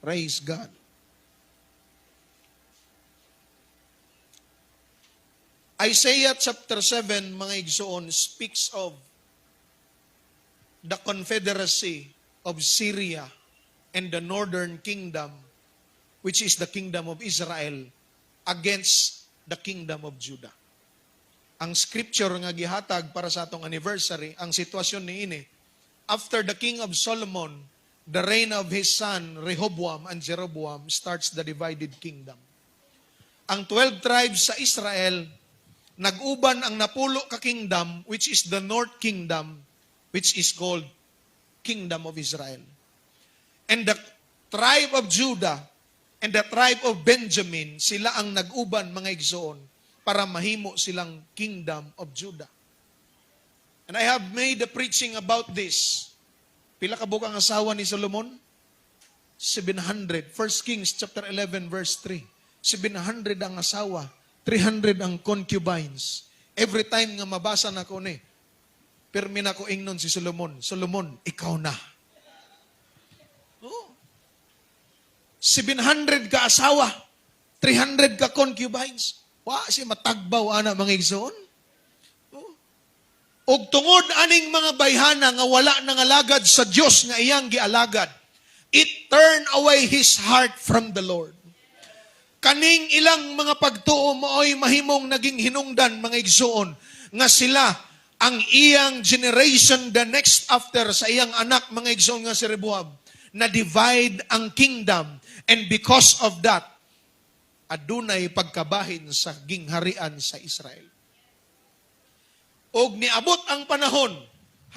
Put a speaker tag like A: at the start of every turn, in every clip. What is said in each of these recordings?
A: Praise God. Isaiah chapter 7, mga igsoon, speaks of the confederacy of Syria and the northern kingdom, which is the kingdom of Israel, against the kingdom of Judah. Ang scripture nga gihatag para sa atong anniversary, ang sitwasyon niini, after the king of Solomon, the reign of his son Rehoboam and Jeroboam starts the divided kingdom. Ang 12 tribes sa Israel, nag-uban ang napulo ka kingdom, which is the north kingdom, which is called Kingdom of Israel. And the tribe of Judah and the tribe of Benjamin, sila ang nag-uban, mga igsoon, para mahimo silang Kingdom of Judah. And I have made a preaching about this. Pila ka ang asawa ni Solomon? 700. 1 Kings chapter 11 verse 3. 700 ang asawa, 300 ang concubines. Every time nga mabasa na ko ni, pirmi na ko ingnon si Solomon, "Solomon, ikaw na." Oh. 700 ka asawa, 300 ka concubines. Wa si matagbaw ana, mga igsoon. Oh. Og tungod aning mga bayhana nga wala nangalagad sa Dios nga iyang gialagad, it turned away his heart from the Lord. Kaning ilang mga pagtuo maoy mahimong naging hinungdan, mga igsoon, nga sila ang iyang generation the next after sa iyang anak, mga igsoon, nga si Rehoboam, na divide ang kingdom, and because of that adunay pagkabahin sa gingharian sa Israel. Og niabot ang panahon,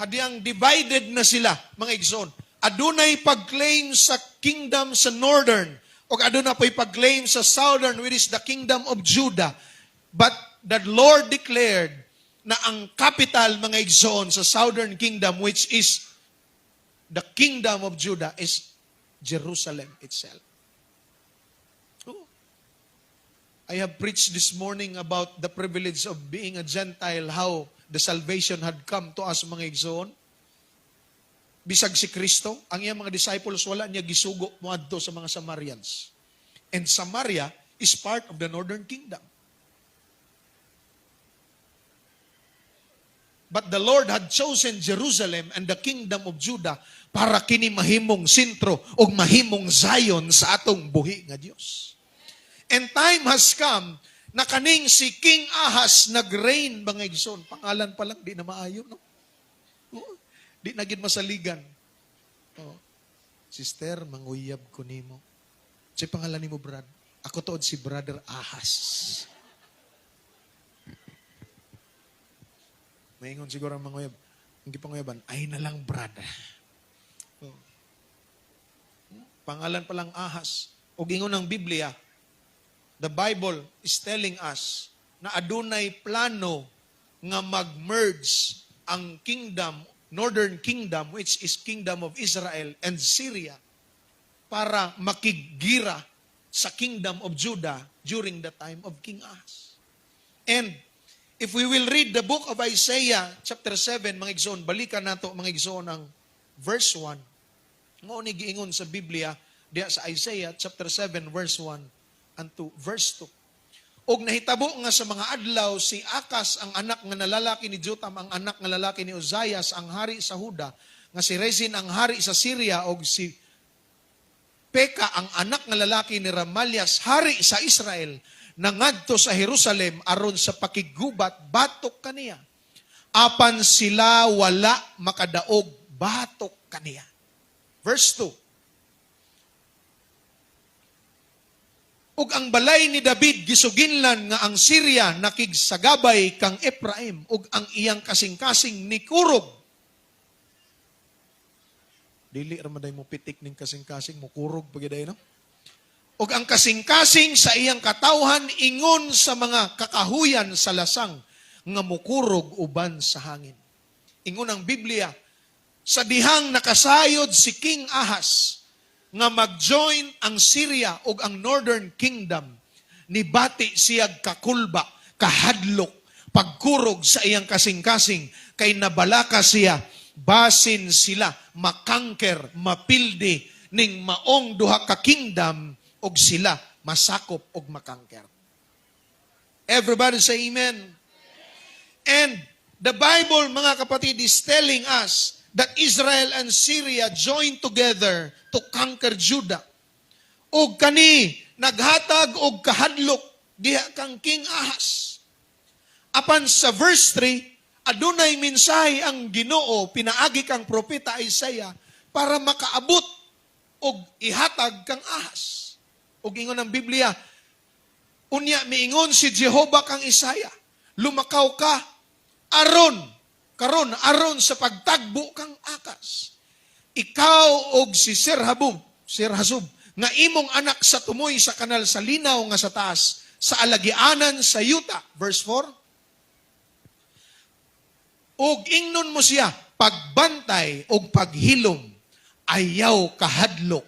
A: hadiyang divided na sila, mga igsoon. Adunay pag-claim sa kingdom sa northern, og aduna po'y pag-claim sa southern, which is the kingdom of Judah. But the Lord declared na ang capital, mga igsoon, sa southern kingdom, which is the kingdom of Judah, is Jerusalem itself. Oh. I have preached this morning about the privilege of being a Gentile, how the salvation had come to us, mga igsoon. Bisag si Kristo, ang iyang mga disciples, wala niya gisugo moadto sa mga Samarians. And Samaria is part of the northern kingdom. But the Lord had chosen Jerusalem and the kingdom of Judah para kini mahimong sentro o mahimong Zion sa atong buhi nga Dios. And time has come na kaning si King Ahaz nag-reign, mga igsoon. Pangalan pa lang, di na maayo, no? Oo, di na gid masaligan. Oh. "Sister, manguyab ko nimo." "Si pangalan nimo, Brad?" "Ako tuod si Brother Ahaz." Maingon siguro ang manguyab. Ang gipanguyaban, "Ay na lang, Brad." Oh. Pangalan pa lang Ahaz. O ingon ng Biblia, the Bible is telling us na adunay plano nga mag-merge ang kingdom, northern kingdom, which is kingdom of Israel and Syria, para makiggira sa kingdom of Judah during the time of King Ahaz. And if we will read the book of Isaiah, chapter 7, mga igsoon, balikan nato, mga igsoon, ang verse 1. Mao ni giingon sa Biblia diya sa Isaiah chapter 7 verse 1 and to verse 2. Og nahitabo nga sa mga adlaw si Akas ang anak nga nalalaki ni Jotam ang anak nga lalaki ni Uzayas ang hari sa Huda, nga si Rezin ang hari sa Syria og si Peka ang anak nga lalaki ni Ramalias hari sa Israel, nangadto sa Jerusalem aron sa pakiggubat batok kaniya. Apan sila wala makadaog batok kaniya. Verse 2. Ug ang balay ni David gisuginlan nga ang Syria nakigsagabay kang Ephraim ug ang iyang kasing-kasing nikurog. Dili ra man day mo pitik ning kasing-kasing, mo kurog pa gyud no? Ug ang kasing-kasing sa iyang katawhan ingon sa mga kakahuyan sa lasang nga mukurog uban sa hangin. Ingon ang Biblia, sa dihang nakasayod si King Ahaz nga mag-join ang Syria ug ang Northern Kingdom, nibati siyag kakulba, kahadlok, pagkurog sa iyang kasing-kasing, kay nabalaka siya, basin sila, makangker, mapildi, ning maong duha ka kingdom og sila masakop og ma-conquer. Everybody say amen. And the Bible, mga kapatid, is telling us that Israel and Syria joined together to conquer Judah. Og kani naghatag og kahadlok diha kang King Ahaz. Apan sa verse 3, adunay mensahe ang Ginoo pinaagi kang propeta Isaiah para makaabot og ihatag kang Ahaz. Og ingon ang Biblia, unya miingon si Jehova kang Isaiah, "Lumakaw ka aron karon aron sa pagtagbo kang Akaz. Ikaw og si Sir Hasub nga imong anak sa tumoy sa kanal sa linaw nga sa taas sa alagianan sa yuta." Verse 4. "Og ingnon mo siya, pagbantay og paghilom, ayaw kahadlok,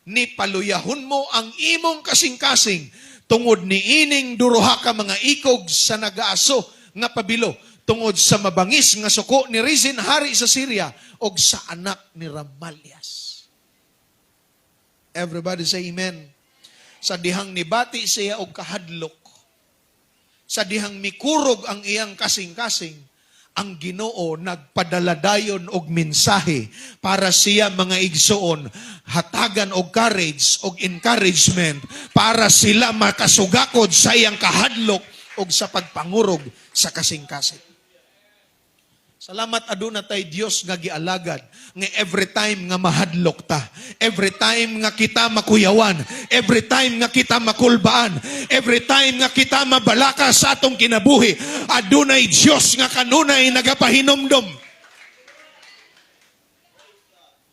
A: ni paluyahon mo ang imong kasing-kasing tungod ni ining duruha ka mga ikog sa nagaaso nga pabilo, tungod sa mabangis nga suko ni Rezin, hari sa Syria, og sa anak ni Ramalias." Everybody say amen. Sa dihang nibati siya og kahadlok, sa dihang mikurog ang iyang kasing-kasing, ang Ginoo nagpadala dayon og mensahe para siya, mga igsoon, hatagan og courage og encouragement para sila makasugakod sa iyang kahadlok og sa pagpangurog sa kasing-kasing. Salamat, aduna tay Dios nga gialagad nga every time nga mahadlok ta, every time nga kita makuyawan, every time nga kita makulbaan, every time nga kita mabalaka sa atong kinabuhi, adunay Dios nga kanunay nagapahinumdom.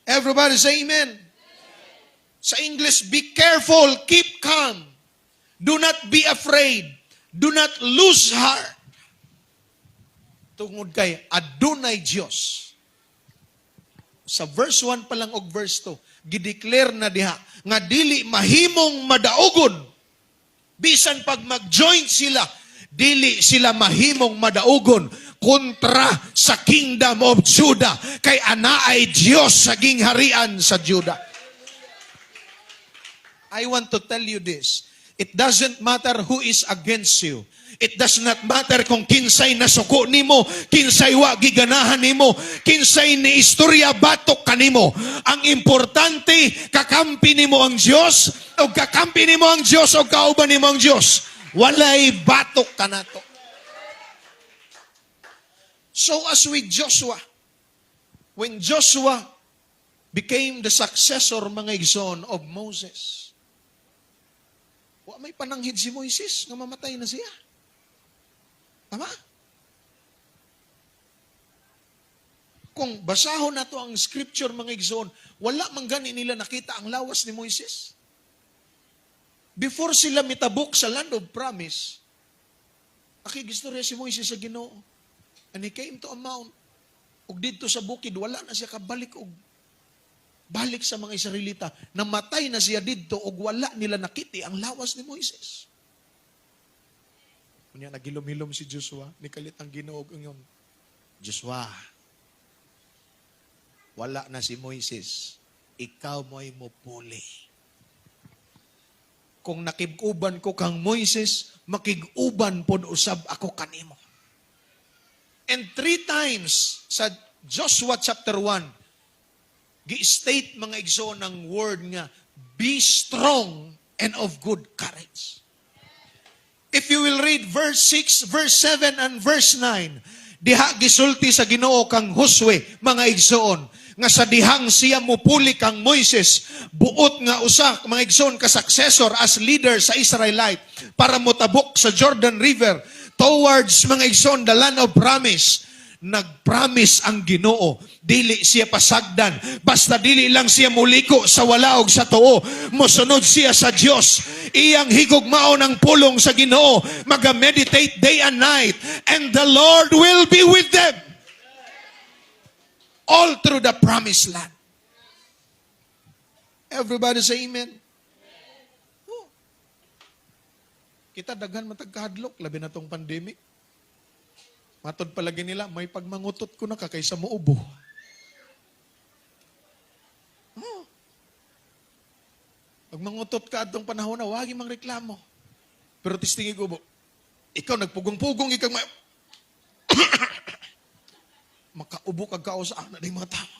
A: Everybody say amen. Sa English, "Be careful, keep calm. Do not be afraid. Do not lose heart." Tungod kay adunay Dios. Sa verse 1 pa lang og verse 2, gideclare na diha nga dili mahimong madaugon. Bisan pag mag-join sila, dili sila mahimong madaugon kontra sa kingdom of Judah kay anaay Dios sa gingharian sa Judah. I want to tell you this. It doesn't matter who is against you. It does not matter kung kinsay nasuko nimo, kinsay wa giganahan nimo, kinsay ni istorya batok kanimo. Ang importante, kakampi nimo ang Dios, o kakampi nimo ang Dios, o kauban nimo ang Dios. Walay batok kanato. So as with Joshua, when Joshua became the successor, mga igsoon, of Moses, wa may pananghid si Moises nga mamatay na siya. Tama? Kung basahon nato ang scripture, mga igsoon, wala man gani nila nakita ang lawas ni Moises. Before sila mitabok sa land of promise, nakigistorya si Moises sa Ginoo. And he came to a mount. Ug didto sa bukid, wala na siya kabalik og balik sa mga Israelita. Namatay na siya didto ug wala nila nakiti ang lawas ni Moises. Unya nagilom-hilom si Joshua, nikalit ang Ginoo og ingon, "Joshua, wala na si Moises. Ikaw mo'y mupuli. Kung nakig-uban ko kang Moises, makig-uban pod usab ako kanimo." And three times sa Joshua chapter 1, gi-state, mga igsoon, ng word nga, "Be strong and of good courage." If you will read verse 6, verse 7, and verse 9, diha gisulti sa Ginoo kang Josue, mga igsoon, nga sa dihang siya mupuli kang Moises, buot nga usa, mga igsoon, ka successor as leader sa Israelite para motabok sa Jordan River towards, mga igsoon, the land of promise. Nagpromise ang Ginoo, dili siya pasagdan basta dili lang siya muliko sa walaog sa tuo, mosunod siya sa Dios, iyang higugmaon ang pulong sa Ginoo, maga-meditate day and night, and the Lord will be with them all through the promised land. Everybody say amen. Oh. Kita daghan man tag kahadlok, labi na tong pandemic. Matod palagi nila, may pagmangutot ko na ka kaysa muubo. Oh. Pag mangutot ka atong panahon na, wagi mang reklamo. Pero testingi ko, ikaw nagpugong-pugong, ikaw makaubo kag kao sa anak ng mga tao.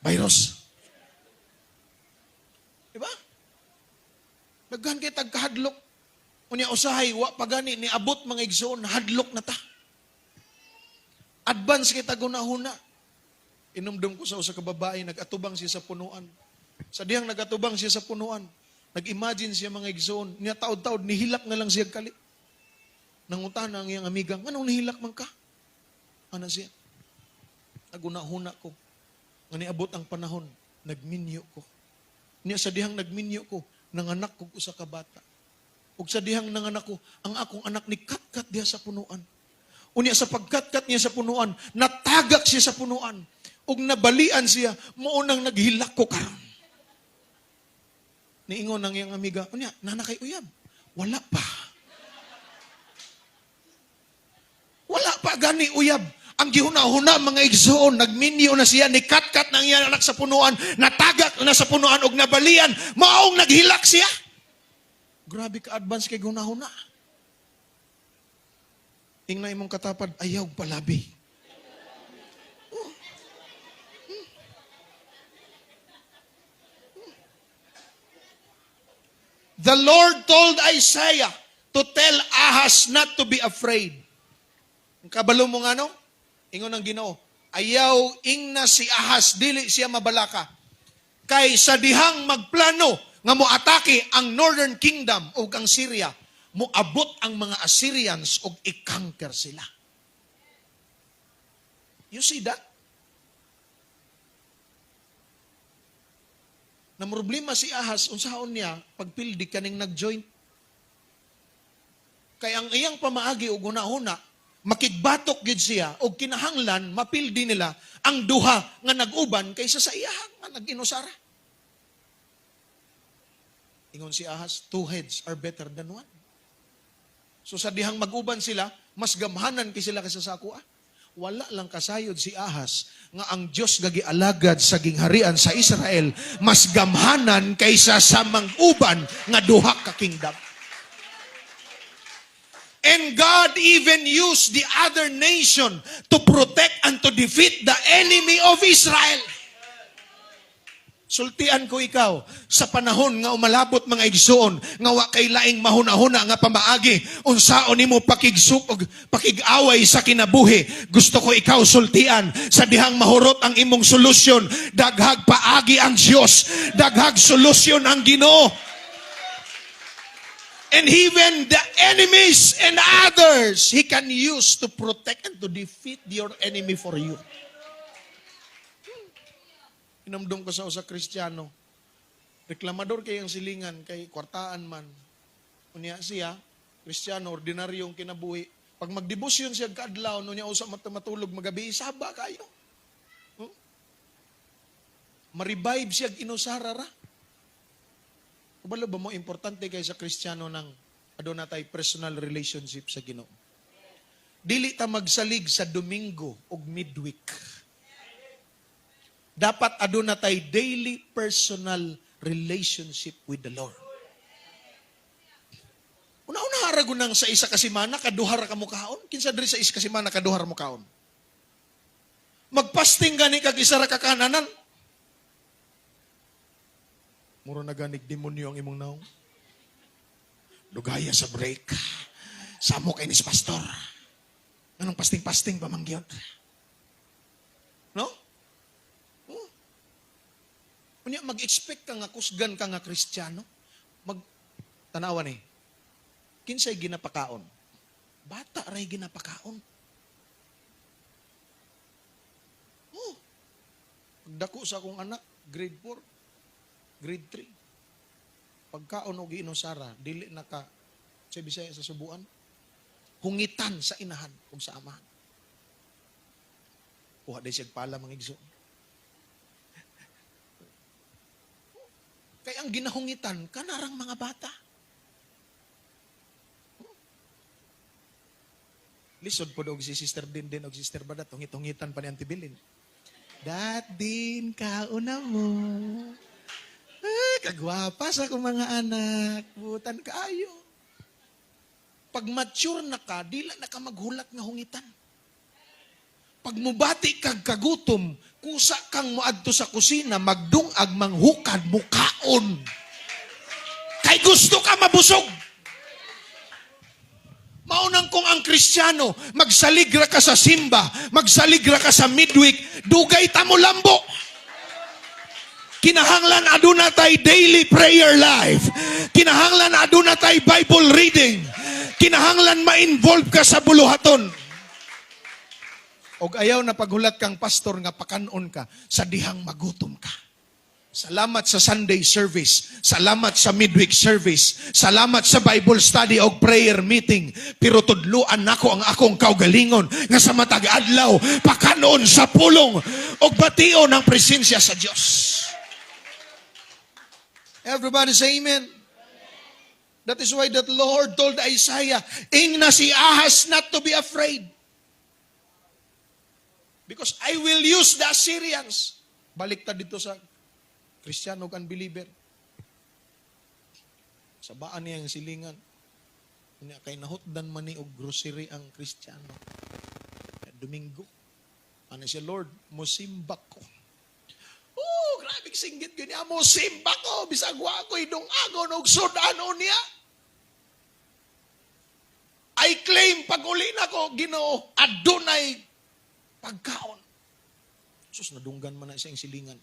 A: Virus. Diba? Daghan kay tagkahadlok. Unya usahay, wa pa gani ni abot, mga igsoon, hadlok na ta. Advance kay tag-hunahuna. Inumdum ko sa usa ka babae, nag-atubang siya sa punuan. Sa dihang nag-atubang siya sa punuan, nag-imagine siya, mga igsoon, niya taod-taod, nihilak na lang siya kali. Nangutana ang iyang amiga, "Nganong nihilak man ka?" Ana siya, "Naghuna-huna ko nga niabot ang panahon, nagminyo ko. Niya sa dihang nagminyo ko, nanganak ko usa ka bata. Ug sa dihang nanganak ko, ang akong anak ni katkat diha sa punuan. Unya sa pagkatkat niya sa punuan, natagak siya sa punuan. Ug nabalian siya, mao nang naghilak ko karon." Niingon ang iyang amiga, "Unya, naa na kay uyab?" "Wala pa. Wala pa gani uyab." Ang gihuna-huna, mga igsoon, nagminyo na siya, ni katkat ng iyang anak sa punuan, natagak na sa punuan og nabalian, maong naghilak siya. Grabe ka advance kay hunahuna. Ingna imong katapad, ayaw palabi. Oh. The Lord told Isaiah to tell Ahaz not to be afraid. Ang kabalo mo nga, no? Ingon ng Ginoo, ayaw ingna si Ahaz, dili siya mabalaka. Kay sa dihang magplano nga moatake ang Northern Kingdom o ang Syria, moabot ang mga Assyrians og i-conquer sila. You see that? Na problema si Ahaz, unsaon niya pagpildi kaning nag-joint. Kay ang iyang pamaagi og hunahuna, makigbatok gyud siya og kinahanglan mapildi nila ang duha nga nag-uban kaysa sa iyahang nga nag-inusara. Ingon si Ahaz, "Two heads are better than one." So sa dihang mag-uban sila, mas gamhanan kay sila kaysa sa akoa. Wala lang kasayod si Ahaz nga ang Dios nga gialagad sa gingharian sa Israel mas gamhanan kaysa sa mang-uban nga duha ka kingdom. And God even used the other nation to protect and to defeat the enemy of Israel. Sultian ko ikaw sa panahon nga umalabot, mga igsoon, nga wa kay laing mahuna-huna nga pamaagi unsaon nimo pakigsupog, pakig-away sa kinabuhi. Gusto ko ikaw sultian, sa dihang mahurot ang imong solusyon, daghag paagi ang Dios, daghag solusyon ang Ginoo. And even the enemies and others, He can use to protect and to defeat your enemy for you. Inumdum ko sa usa Kristiyano. Reklamador kay ang silingan kay kwartaan man. Unya siya, Kristiyano, ordinaryong kinabuhi. Pag magdebosyon siya kaadlaw, unya usa matulog magabi, saba kayo. Ma-revive siya inusara ra. Kabalo ba mo, importante kay sa Kristiyano nang aduna tay personal relationship sa Ginoo? Dili ta magsalig sa Domingo ug midweek. Dapat aduna tay daily personal relationship with the Lord. Una-una ra nang sa isa ka semana kaduha ra ka mokaon. Kinsa diri sa isa ka semana kaduha ra mokaon? Magfasting gani kag isa ra ka kananan. Mura na ganig demonyo ang imong naong. Dugaya sa break. Samo kay ni si pastor. Anong fasting-fasting pa man gyud? No? Oh. Unya mag-expect ka nga kusgan ka nga Kristiyano. Mag tanawan eh. Kinsay ginapakaon? Bata ray ginapakaon. Oh. Pagdako sa akong anak, grade 4, grade 3. Pagkaon og inusara, dili na ka sa Bisaya sa subuan. Hungitan sa inahan ug sa amahan. Kuha day siya pala, mga igsoon. Kay ang ginahungitan, kanarang mga bata. Lisod po og si Sister Din din og Sister Badat, hungit-hungitan pa ni Auntie Bilin. Dat din, kauna mo. Ah, Kagwapa sa akong mga anak. Butan kaayo. Pag mature na ka, dili na ka maghulat nga hungitan. Pag mubati kag kagutom, kusa kang moadto sa kusina, magdungag, manghukad, mukaon. Kay gusto ka mabusog. Maunang kung ang Kristiyano, magsaligra ka sa simba, magsaligra ka sa midweek, dugay ta mo lambo. Kinahanglan aduna tay daily prayer life. Kinahanglan aduna tay Bible reading. Kinahanglan ma-involve ka sa buluhaton. Og ayaw na paghulat kang pastor nga pakanon ka sa dihang magutom ka. Salamat sa Sunday service. Salamat sa midweek service. Salamat sa Bible study o prayer meeting. Pero tudluan nako ang akong kaugalingon nga sa matag adlaw pakanon sa pulong og bation ang presensya sa Dios. Everybody say amen. That is why that Lord told Isaiah, "Ingna si Ahaz not to be afraid. Because I will use the Assyrians." Balik ta dito sa Kristiyano ug unbeliever. Sabaan niya ang silingan. Unya kay nahutdan man ni og grocery ang Kristiyano. Domingo. Ano siya, "Lord, mosimbak ko." Oh, grabe singgit gyud niya. "Mosimba ko, bisag wa ko idung-agon og sud-anon niya. I claim pag uli na ko, Ginoo, adunay pagkaon." Sus, nadunggan man na siya ang silingan.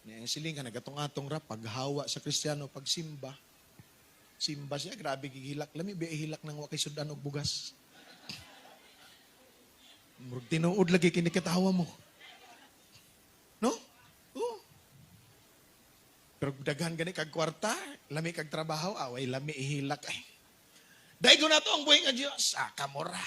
A: Niya ang silingan, nagatong-atong ra, paghawa sa Kristiyano, pagsimba. Simba siya, grabe gigilak. Lami, ba hilak nang wa kay sudan og bugas. Murag tinuod lagi kinikatawa mo. No? Oo. Pero daghan gani kag kwarta, lami kag trabaho, away lami ihilak ay. Daigo na to ang buhi nga Dios. Ah, kamura.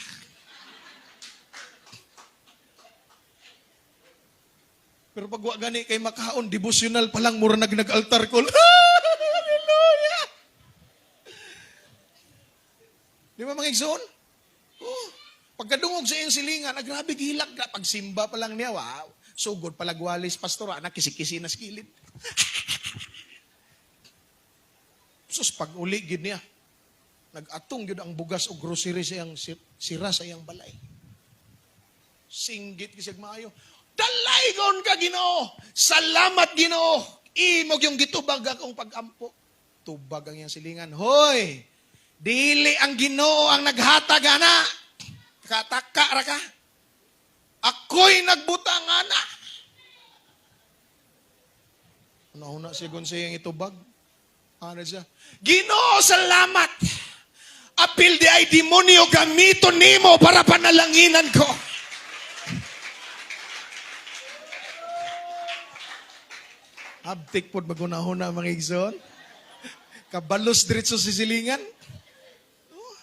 A: Pero pag wa gani kay makaon, devotional pa lang, mura nag nag-altar call. Hallelujah! Di ba, mga igsoon? Oh. Pagkadungog sa iyang silingan, ah, grabe gihilak ka. Pagsimba pa lang niya, wow. Sugod palagwalis, pastor, anak, kisi-kisi na sa kilid. Sus, pag uli gid niya, nag-atong gyud ang bugas o grocery sa iyang sira sa iyang balay. Singgit kisag maayo. "Dalaygon ka, Ginoo. Salamat, Ginoo. Imog yung gitubag akong pagampo." Tubag ang iyang silingan. "Hoy, dili ang Ginoo ang naghatag ana. Kataka ra ka. Ako'y nagbutang ana." Una-una siya sa iyang itubag. Ano siya? "Ginoo, salamat. Apil di ay demonyo gamiton nimo para panalanginan ko." Abtik pod magunahuna, mga igsoon. Kabalos diretso si silingan. Oh.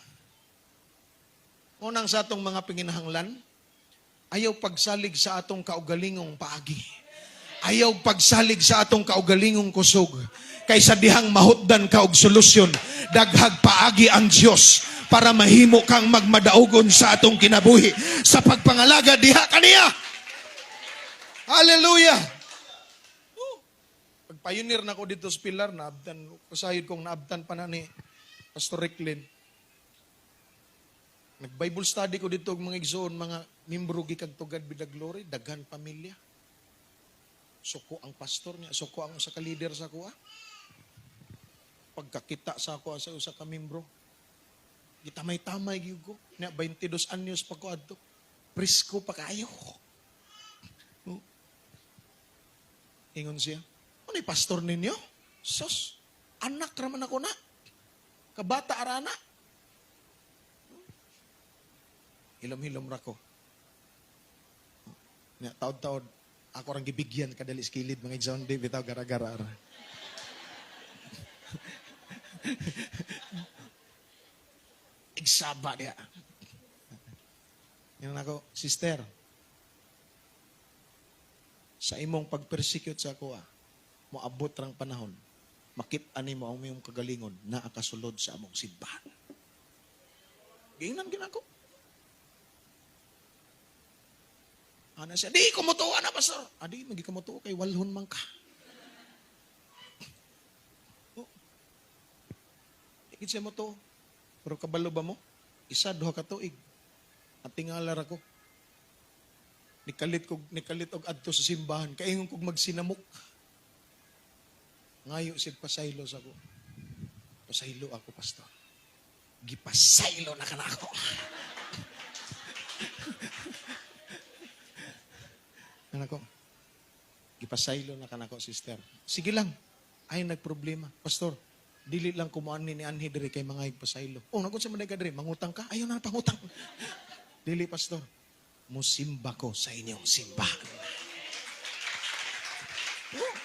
A: Unang sa atong mga pinginahanglan, ayaw pagsalig sa atong kaugalingong paagi. Ayaw pagsalig sa atong kaugalingong kusog. Kaysa dihang mahutdan ka og solusyon, daghag paagi ang Dios para mahimo kang magmadaugon sa atong kinabuhi sa pagpangalaga diha kaniya. Hallelujah! Oh. Pag pioneer na ko dito sa Pilar, naabtan, kasayod kong naabtan pa na ni Pastor Ricklin. Nag-Bible study ko dito og mga igsoon, mga membro gikag to God be the glory, daghan pamilya. Suko ang pastor niya, suko ang usa ka leader sa kuha. Pagkakita sa ako sa usa ka membro, gitamay-tamay gyud ko. Nya 22 anyos pa ko adto. Presko pa kayo. Oh. Ingon siya, "Ano pastor ninyo? Sus, anak raman ako na. Kabata arana." Hilom-hilom ra ko. Nya taod-taod ako rang gibigyan kadali sa kilid, mga igsoon, di bitaw gara-gara ra. Igsaba niya. Yan ako, "Sister, sa imong pag-persecute sa ako, moabot rang panahon, makit-an nimo ang imong kagalingon na akasulod sa among simbahan." Giingnan ginako. Ana siya, "Di ko motuo ana, pastor." "Adi, magi ka motuo kay walhon man ka." Oh. Di gid siya motuo. Pero kabalo ba mo? Isa, duha ka tuig. At tingala ra ko. Nikalit og adto sa simbahan. Kaingon kog magsinamok. Ngayo siya pasaylo sa ko. "Pasaylo ako, pastor." Gipasaylo na ka nako. Ano ko? "Gipasaylo na ka nako, sister." "Sige lang. Ay, nagproblema. Pastor, dili lang kumuan ni anhi diri kay mga pasaylo." "Oh, nagun sa man ka diri, mangutang ka? Ayaw na pangutang." "Dili, pastor. Musimba ko sa inyong simbahan." Oh.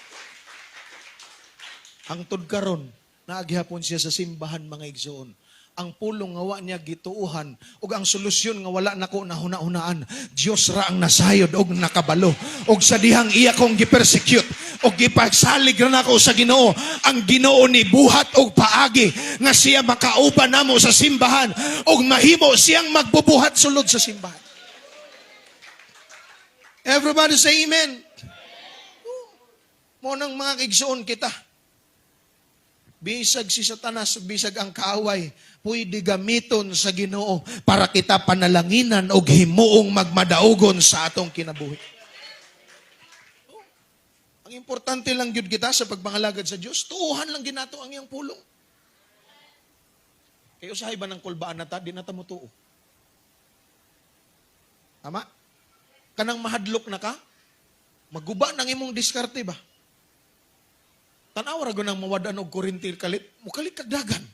A: Hangtod karon, naaghapon siya sa simbahan, mga igsoon. Ang pulong nga wa niya gituuhan ug ang solusyon nga wala nako nahuna-hunaan, Dios ra ang nasayod og nakabalo. Og sa dihang iya kong gipersecute og gipagsalig ra nako sa Ginoo, ang Ginoo ni buhat og paagi nga siya makauban namo sa simbahan ug mahimo siyang magbubuhat sulod sa simbahan. Everybody say amen. Mo nang mga igsoon kita. Bisag si Satanas, bisag ang kaaway, pwede gamiton sa Ginoo para kita panalanginan og himuong magmadaugon sa atong kinabuhi. Ang importante lang gyud kita sa pagpangalagad sa Dios, tuuhan lang ginato ang iyang pulong. Kay usahay ba ng kulbaan na ta, di na ta motuo. Tama? Kanang mahadlok na ka, maguba nang imong diskarte ba? Tanaw ra nang mawadan og kuryente kalit, mukalit kag dagan.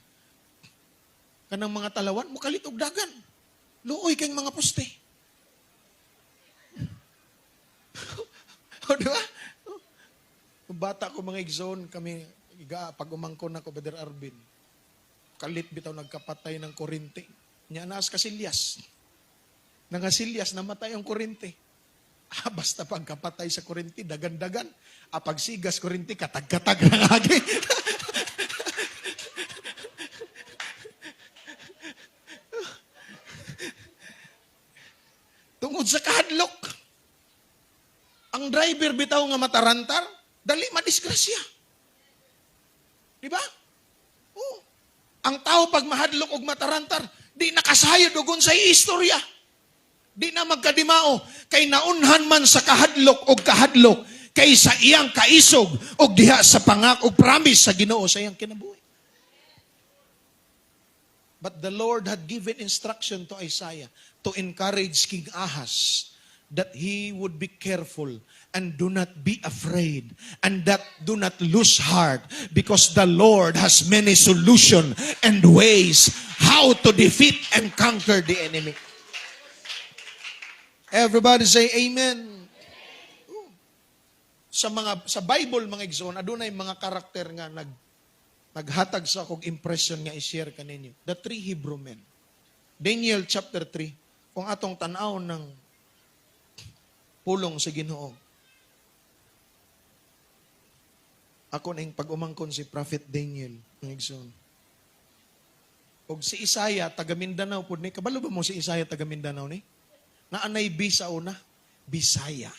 A: Kanang mga talawan, mukalit og dagan. Luoy kay mga poste. O, di ba? Kung bata ko, mga igsoon, kami, iga, pag umangkon ako, Brother Arvin, kalit bitaw nagkapatay ng kuryente. Nya naas kasilyas. Nangasilyas, namatay ang kuryente. Ah, basta pagkapatay sa kuryente, dagan-dagan. Ah, pagsigas kuryente, katag-katag na agi. Tungod sa kahadlok. Ang driver bitaw nga matarantar, dali madisgrasya. Di ba? Oo. Ang tao pag mahadlok og matarantar, di nakasayod og unsay istorya. Di na magkadimao kay naunhan man sa kahadlok og kahadlok kay sa iyang kaisog og diha sa pangak og promise sa Ginoo sa iyang kinabuhi. But the Lord had given instruction to Isaiah to encourage King Ahaz that he would be careful and do not be afraid and that do not lose heart because the Lord has many solutions and ways how to defeat and conquer the enemy. Everybody say amen. Sa Bible, mga igsoon, adunay mga karakter nga naghatag sa akong impression nga i-share kaninyo. The three Hebrew men. Daniel chapter 3, kung atong tan-aw ng pulong sa Ginoo. Ako na yung pag-umangkon si Prophet Daniel, mga igsoon. Og si Isaiah, taga Mindanao pud ni. Kabalo ba mo si Isaiah taga Mindanao ni? Naanay B sa una, Bisaya.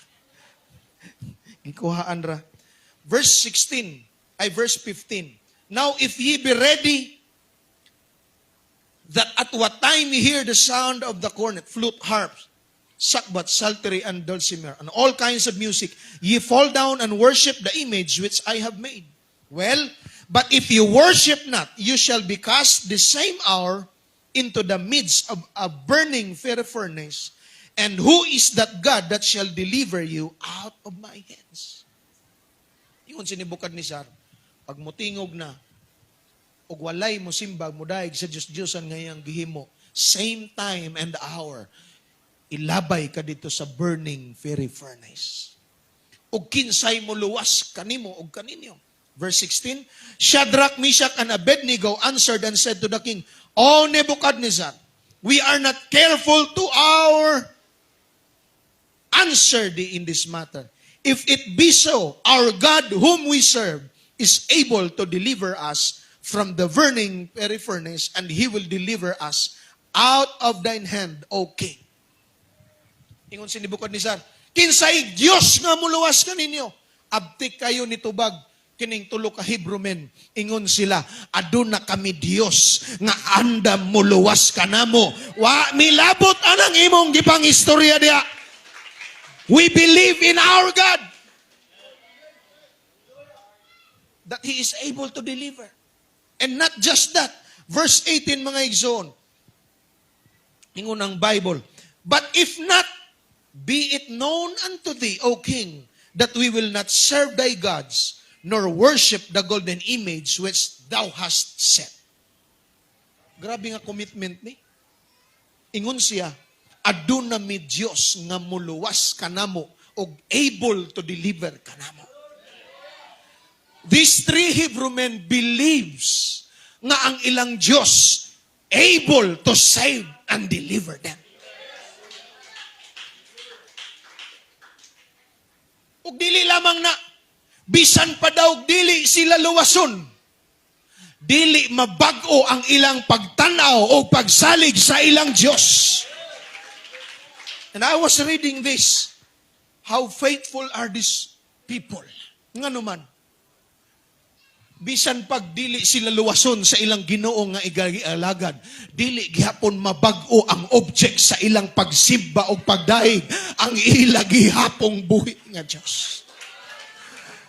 A: Gikuhaan ra. Verse 16, ay verse 15. "Now if ye be ready, that at what time ye hear the sound of the cornet, flute, harp, sackbut, psaltery, and dulcimer, and all kinds of music, ye fall down and worship the image which I have made. Well, but if you worship not, you shall be cast the same hour into the midst of a burning fiery furnace. And who is that God that shall deliver you out of my hands?" Ingon si Nebuchadnezzar, pag mutingog na, og walay mo simbag, mudaig sa Diyos-Diyosan ngayang gihimo, same time and hour, ilabay ka dito sa burning fiery furnace. Og kinsay mo luwas kanimo og kaninyo? Verse 16, "Shadrach, Meshach, and Abednego answered and said to the king, 'O Nebuchadnezzar, we are not careful to our answer thee in this matter. If it be so, our God whom we serve is able to deliver us from the burning fiery furnace, and He will deliver us out of thine hand, O king.'" Ingon si Nebuchadnezzar, Kinsay Dios nga muluwas kaninyo? Abtik kayo nitubag kining tulo ka Hebrew men. Ingon sila, "Aduna kami Dios nga andam muluwas kanamo. Wa milabot anang imong gipang istorya diha. We believe in our God that He is able to deliver." And not just that. Verse 18, mga igsoon. Ingon ang Bible, "But if not, be it known unto thee, O king, that we will not serve thy gods, nor worship the golden image which thou hast set." Grabe nga commitment ni. Ingon siya, "Aduna mi Dios nga muluwas kanamo og able to deliver kanamo." These three Hebrew men believes nga ang ilang Diyos able to save and deliver them. Ug dili lamang na, bisan pa daw dili sila luwason, dili mabag-o ang ilang pagtanaw o pagsalig sa ilang Diyos. And I was reading this, how faithful are these people? Nga naman, bisan pag dili sila luwason sa ilang Ginoo nga igalagad, dili gihapon mabag-o ang object sa ilang pagsimba o pagdaig, ang ila gihapong buhi nga Dios.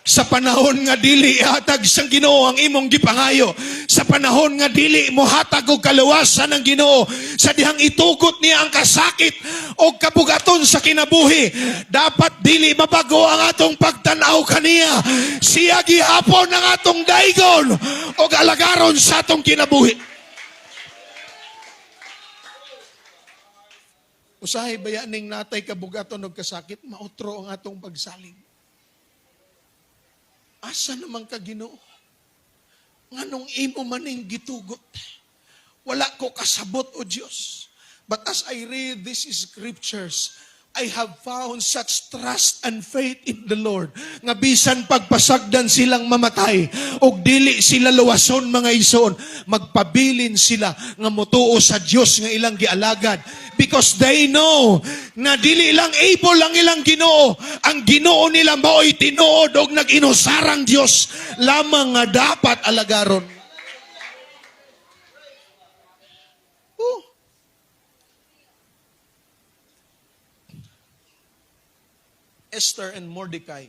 A: Sa panahon nga dili ihatag sang Ginoo ang imong gipangayo, sa panahon nga dili mohatag og kaluwasan ang Ginoo, sa dihang itugot niya ang kasakit o kabugaton sa kinabuhi, dapat dili mabago ang atong pagtan-aw kaniya. Siya gihapon ang atong daigon og alagaron sa atong kinabuhi. Usahay baya ning natay kabugaton og kasakit, mautro ang atong pagsalig. Asa naman ka, Ginoo? Nganong imo maning gitugot? Wala ko kasabot, O Diyos. But as I read these scriptures, I have found such trust and faith in the Lord nga bisan pagpasagdan silang mamatay og dili sila luwason, mga igsoon, magpabilin sila nga motuo sa Dios nga ilang gialagad because they know na dili lang able ang ilang Ginoo, ang Ginoo nila mao'y tinuod og nag-inusarang Dios lamang nga dapat alagaron. Oh. Esther and Mordecai.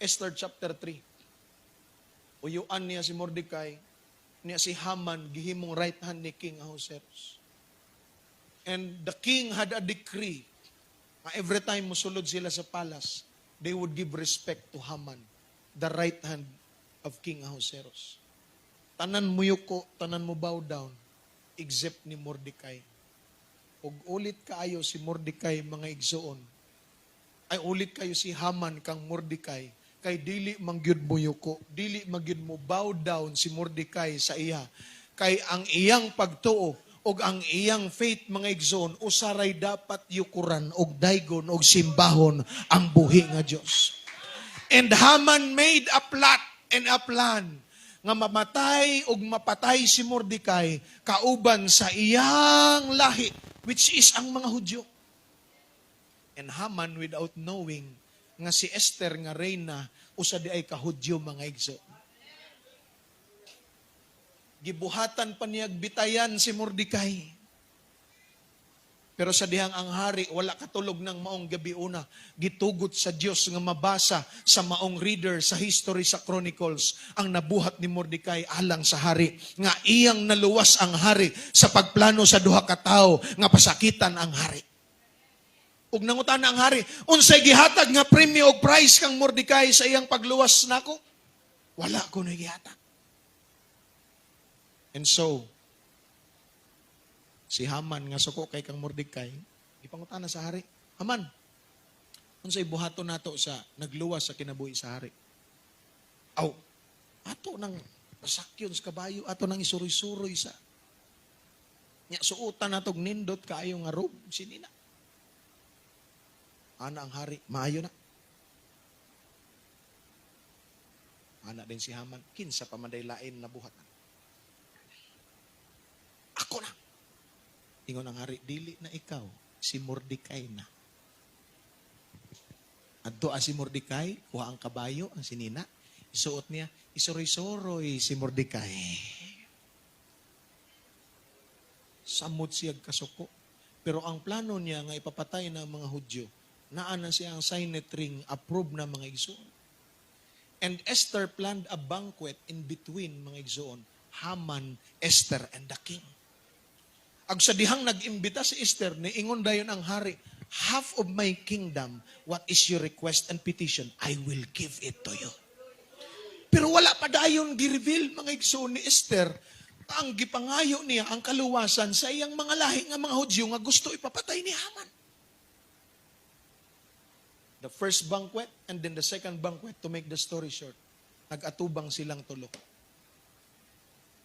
A: Esther chapter 3. Uyuan niya si Mordecai, niya si Haman, gihimong right hand ni King Ahasuerus. And the king had a decree na every time musulod sila sa palace, they would give respect to Haman, the right hand of King Ahasuerus. Tanan mo yuko, tanan mo bow down, except ni Mordecai. Ug ulit kaayo si Mordecai, mga igsoon, ay ulit kayo si Haman kang Mordecai, kay dili mangyud mo yuko, dili magyud mo bow down si Mordecai sa iya. Kay ang iyang pagtuo og ang iyang faith, mga igsoon, usaray dapat yukuran og daygon og simbahon ang buhi nga Dios. And Haman made a plot and a plan nga mamatay og mapatay si Mordecai kauban sa iyang lahi, which is ang mga Hudyo. And Haman, without knowing nga si Esther nga reyna usa di ay ka-Hudyo, mga igso. Gibuhatan pa niya bitayan si Mordecai. Pero sa dihang ang hari wala katulog ng maong gabi una, gitugot sa Dios nga mabasa sa maong reader sa history sa Chronicles ang nabuhat ni Mordecai alang sa hari, nga iyang naluwas ang hari sa pagplano sa duha ka tawo nga pasakitan ang hari. Ug nangutana ang hari, "Unsay gihatag nga premyo og prize kang Mordecai sa iyang pagluwas nako?" "Wala ko na gihatag." And so, si Haman nga suko kay kang Mordecai, gipangutana sa hari, "Haman, unsay buhaton nato sa nagluwas sa kinabuhi sa hari?" "Aw, ato nang pasakyon sa kabayo, ato nang isuroy-suroy sa nya, suotan natog nindot kaayo nga robe sinina." Ana ang hari, "Maayo na." Ana din si Haman, "Kinsa pa man day lain na buhatan? Ako na." Ingon ang hari, "Dili na ikaw, si Mordecai na." Adto si Mordecai, kuha ang kabayo, ang sinina, isuot niya, isuroy-suroy si Mordecai. Samot siya kasuko. Pero ang plano niya nga ipapatay na ang mga Hudyo, naa na siya ang signet ring, approve na, mga igsoon. And Esther planned a banquet in between, mga igsoon, Haman, Esther, and the king. Ag sa dihang nag-imbita si Esther, niingon dayon ang hari, "Half of my kingdom, what is your request and petition? I will give it to you." Pero wala pa dayon gi-reveal, mga igsoon, ni Esther, ang gipangayo niya ang kaluwasan sa iyang mga lahi nga mga Hudyo nga gusto ipapatay ni Haman. The first banquet and then the second banquet, to make the story short, nag-atubang silang tulo.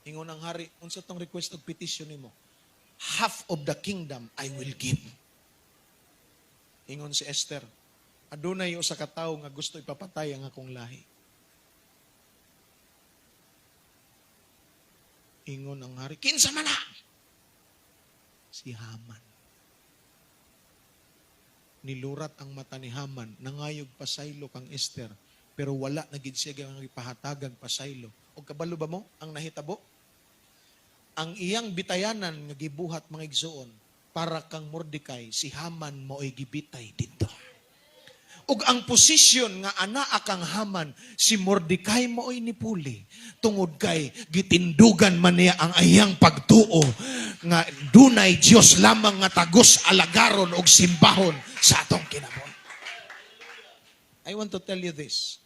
A: Ingon ang hari, "Unsa tong request og petition nimo?" "Half of the kingdom I will give." Ingon si Esther, "Adunay usa ka tawo nga gusto ipapatay ang akong lahi." Ingon ang hari, "Kinsa man na?" "Si Haman." Nilurat ang mata ni Haman, nangayog pasaylo kang Esther, pero wala na gid siya nga gipahatagag pasaylo. Og kabalo ba mo ang nahitabo? Ang iyang bitayanan nga gibuhat, mga igsoon, para kang Mordecai, si Haman mao'y gibitay dito. Ug ang posisyon nga anaa kang Haman, si Mordecai mao'y nipuli. Tungod kay gitindugan man niya ang iyang pagtuo nga dunay Dios lamang nga tagos alagaron og simbahon sa atong kinabuhi. I want to tell you this.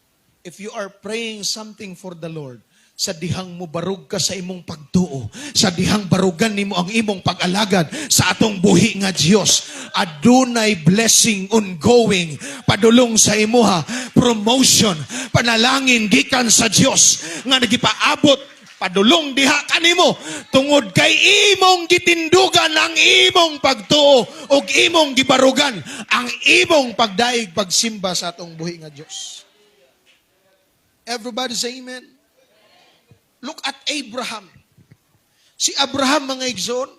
A: If you are praying something for the Lord, sa dihang mo barug ka sa imong pagtuo, sa dihang barugan nimo ang imong pag-alagad sa atong buhi nga Dios, adunay blessing ongoing padulong sa imuha, promotion, panalangin gikan sa Dios nga nagipaabot padulong diha kanimo tungod kay imong gitindugan ang imong pagtuo ug imong gibarugan ang imong pagdaig pagsimba sa atong buhi nga Dios. Everybody say amen. Look at Abraham. Si Abraham, mga igsoon,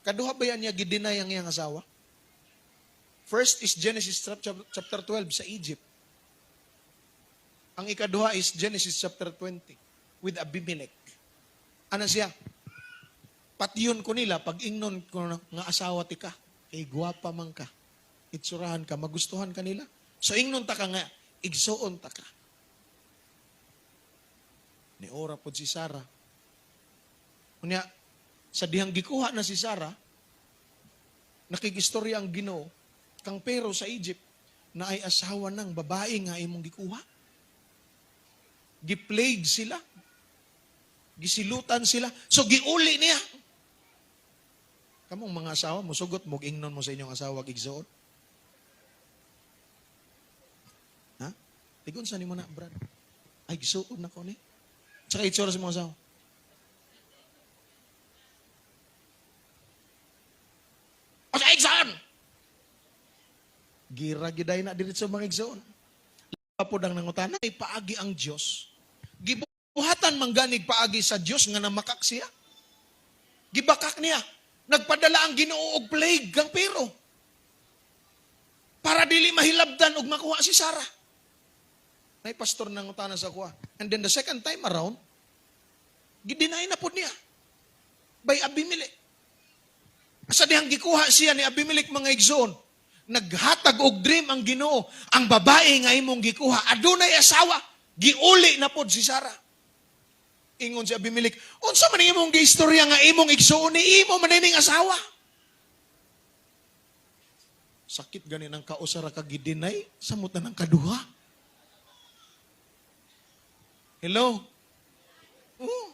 A: kaduha ba yan niya gi-deny ang iyang asawa? First is Genesis chapter 12 sa Egypt. Ang ikaduha is Genesis chapter 20 with Abimelech. Ano siya? "Patyon ko nila pag ingnon ko nga asawa ti ka. Kay gwapa man ka. Itsurahan ka, magustuhan ka nila. So ingnon ta ka nga, igsuon ta ka." Ni ora pod si Sarah. Unya, sa dihang gikuha na si Sarah, nakigistorya ang Ginoo kang Pharaoh sa Egypt na ay asawa ng babae nga imong gikuha. Gi-plague sila. Gisilutan sila. So giuli niya. Kamong mga asawa, musugot mo, ingnon mo sa inyong asawa igsuon. Ha? Tigon sa nimo na, Brad? Ay, gisuon na ko ni. Tsaka itsura sa mga asawa. O sa igsoon! Gira giday na diretso, mga igsoon. Pod ang nangutana, ay paagi ang Dios. Gibuhatan mangganig paagi sa Dios nga namakak siya. Gibakak niya. Nagpadala ang Ginoo og plague kang Pharaoh para dili mahilabdan og makuha si Sarah. Nay pastor nangutana sa kuha. And then the second time around, gi-deny na pod niya by Abimelech. Sa dihang gikuha siya ni Abimelech, mga igsoon, naghatag og dream ang Ginoo, ang babae nga imong gikuha, adunay asawa, giuli na pod si Sarah. Ingon si Abimelech, "Unsa man imong giistorya nga imong igsuon ni imo man ining asawa?" Sakit gani ng kausa ra ka gi-deny, samot na ng kaduha. Hello? Oh.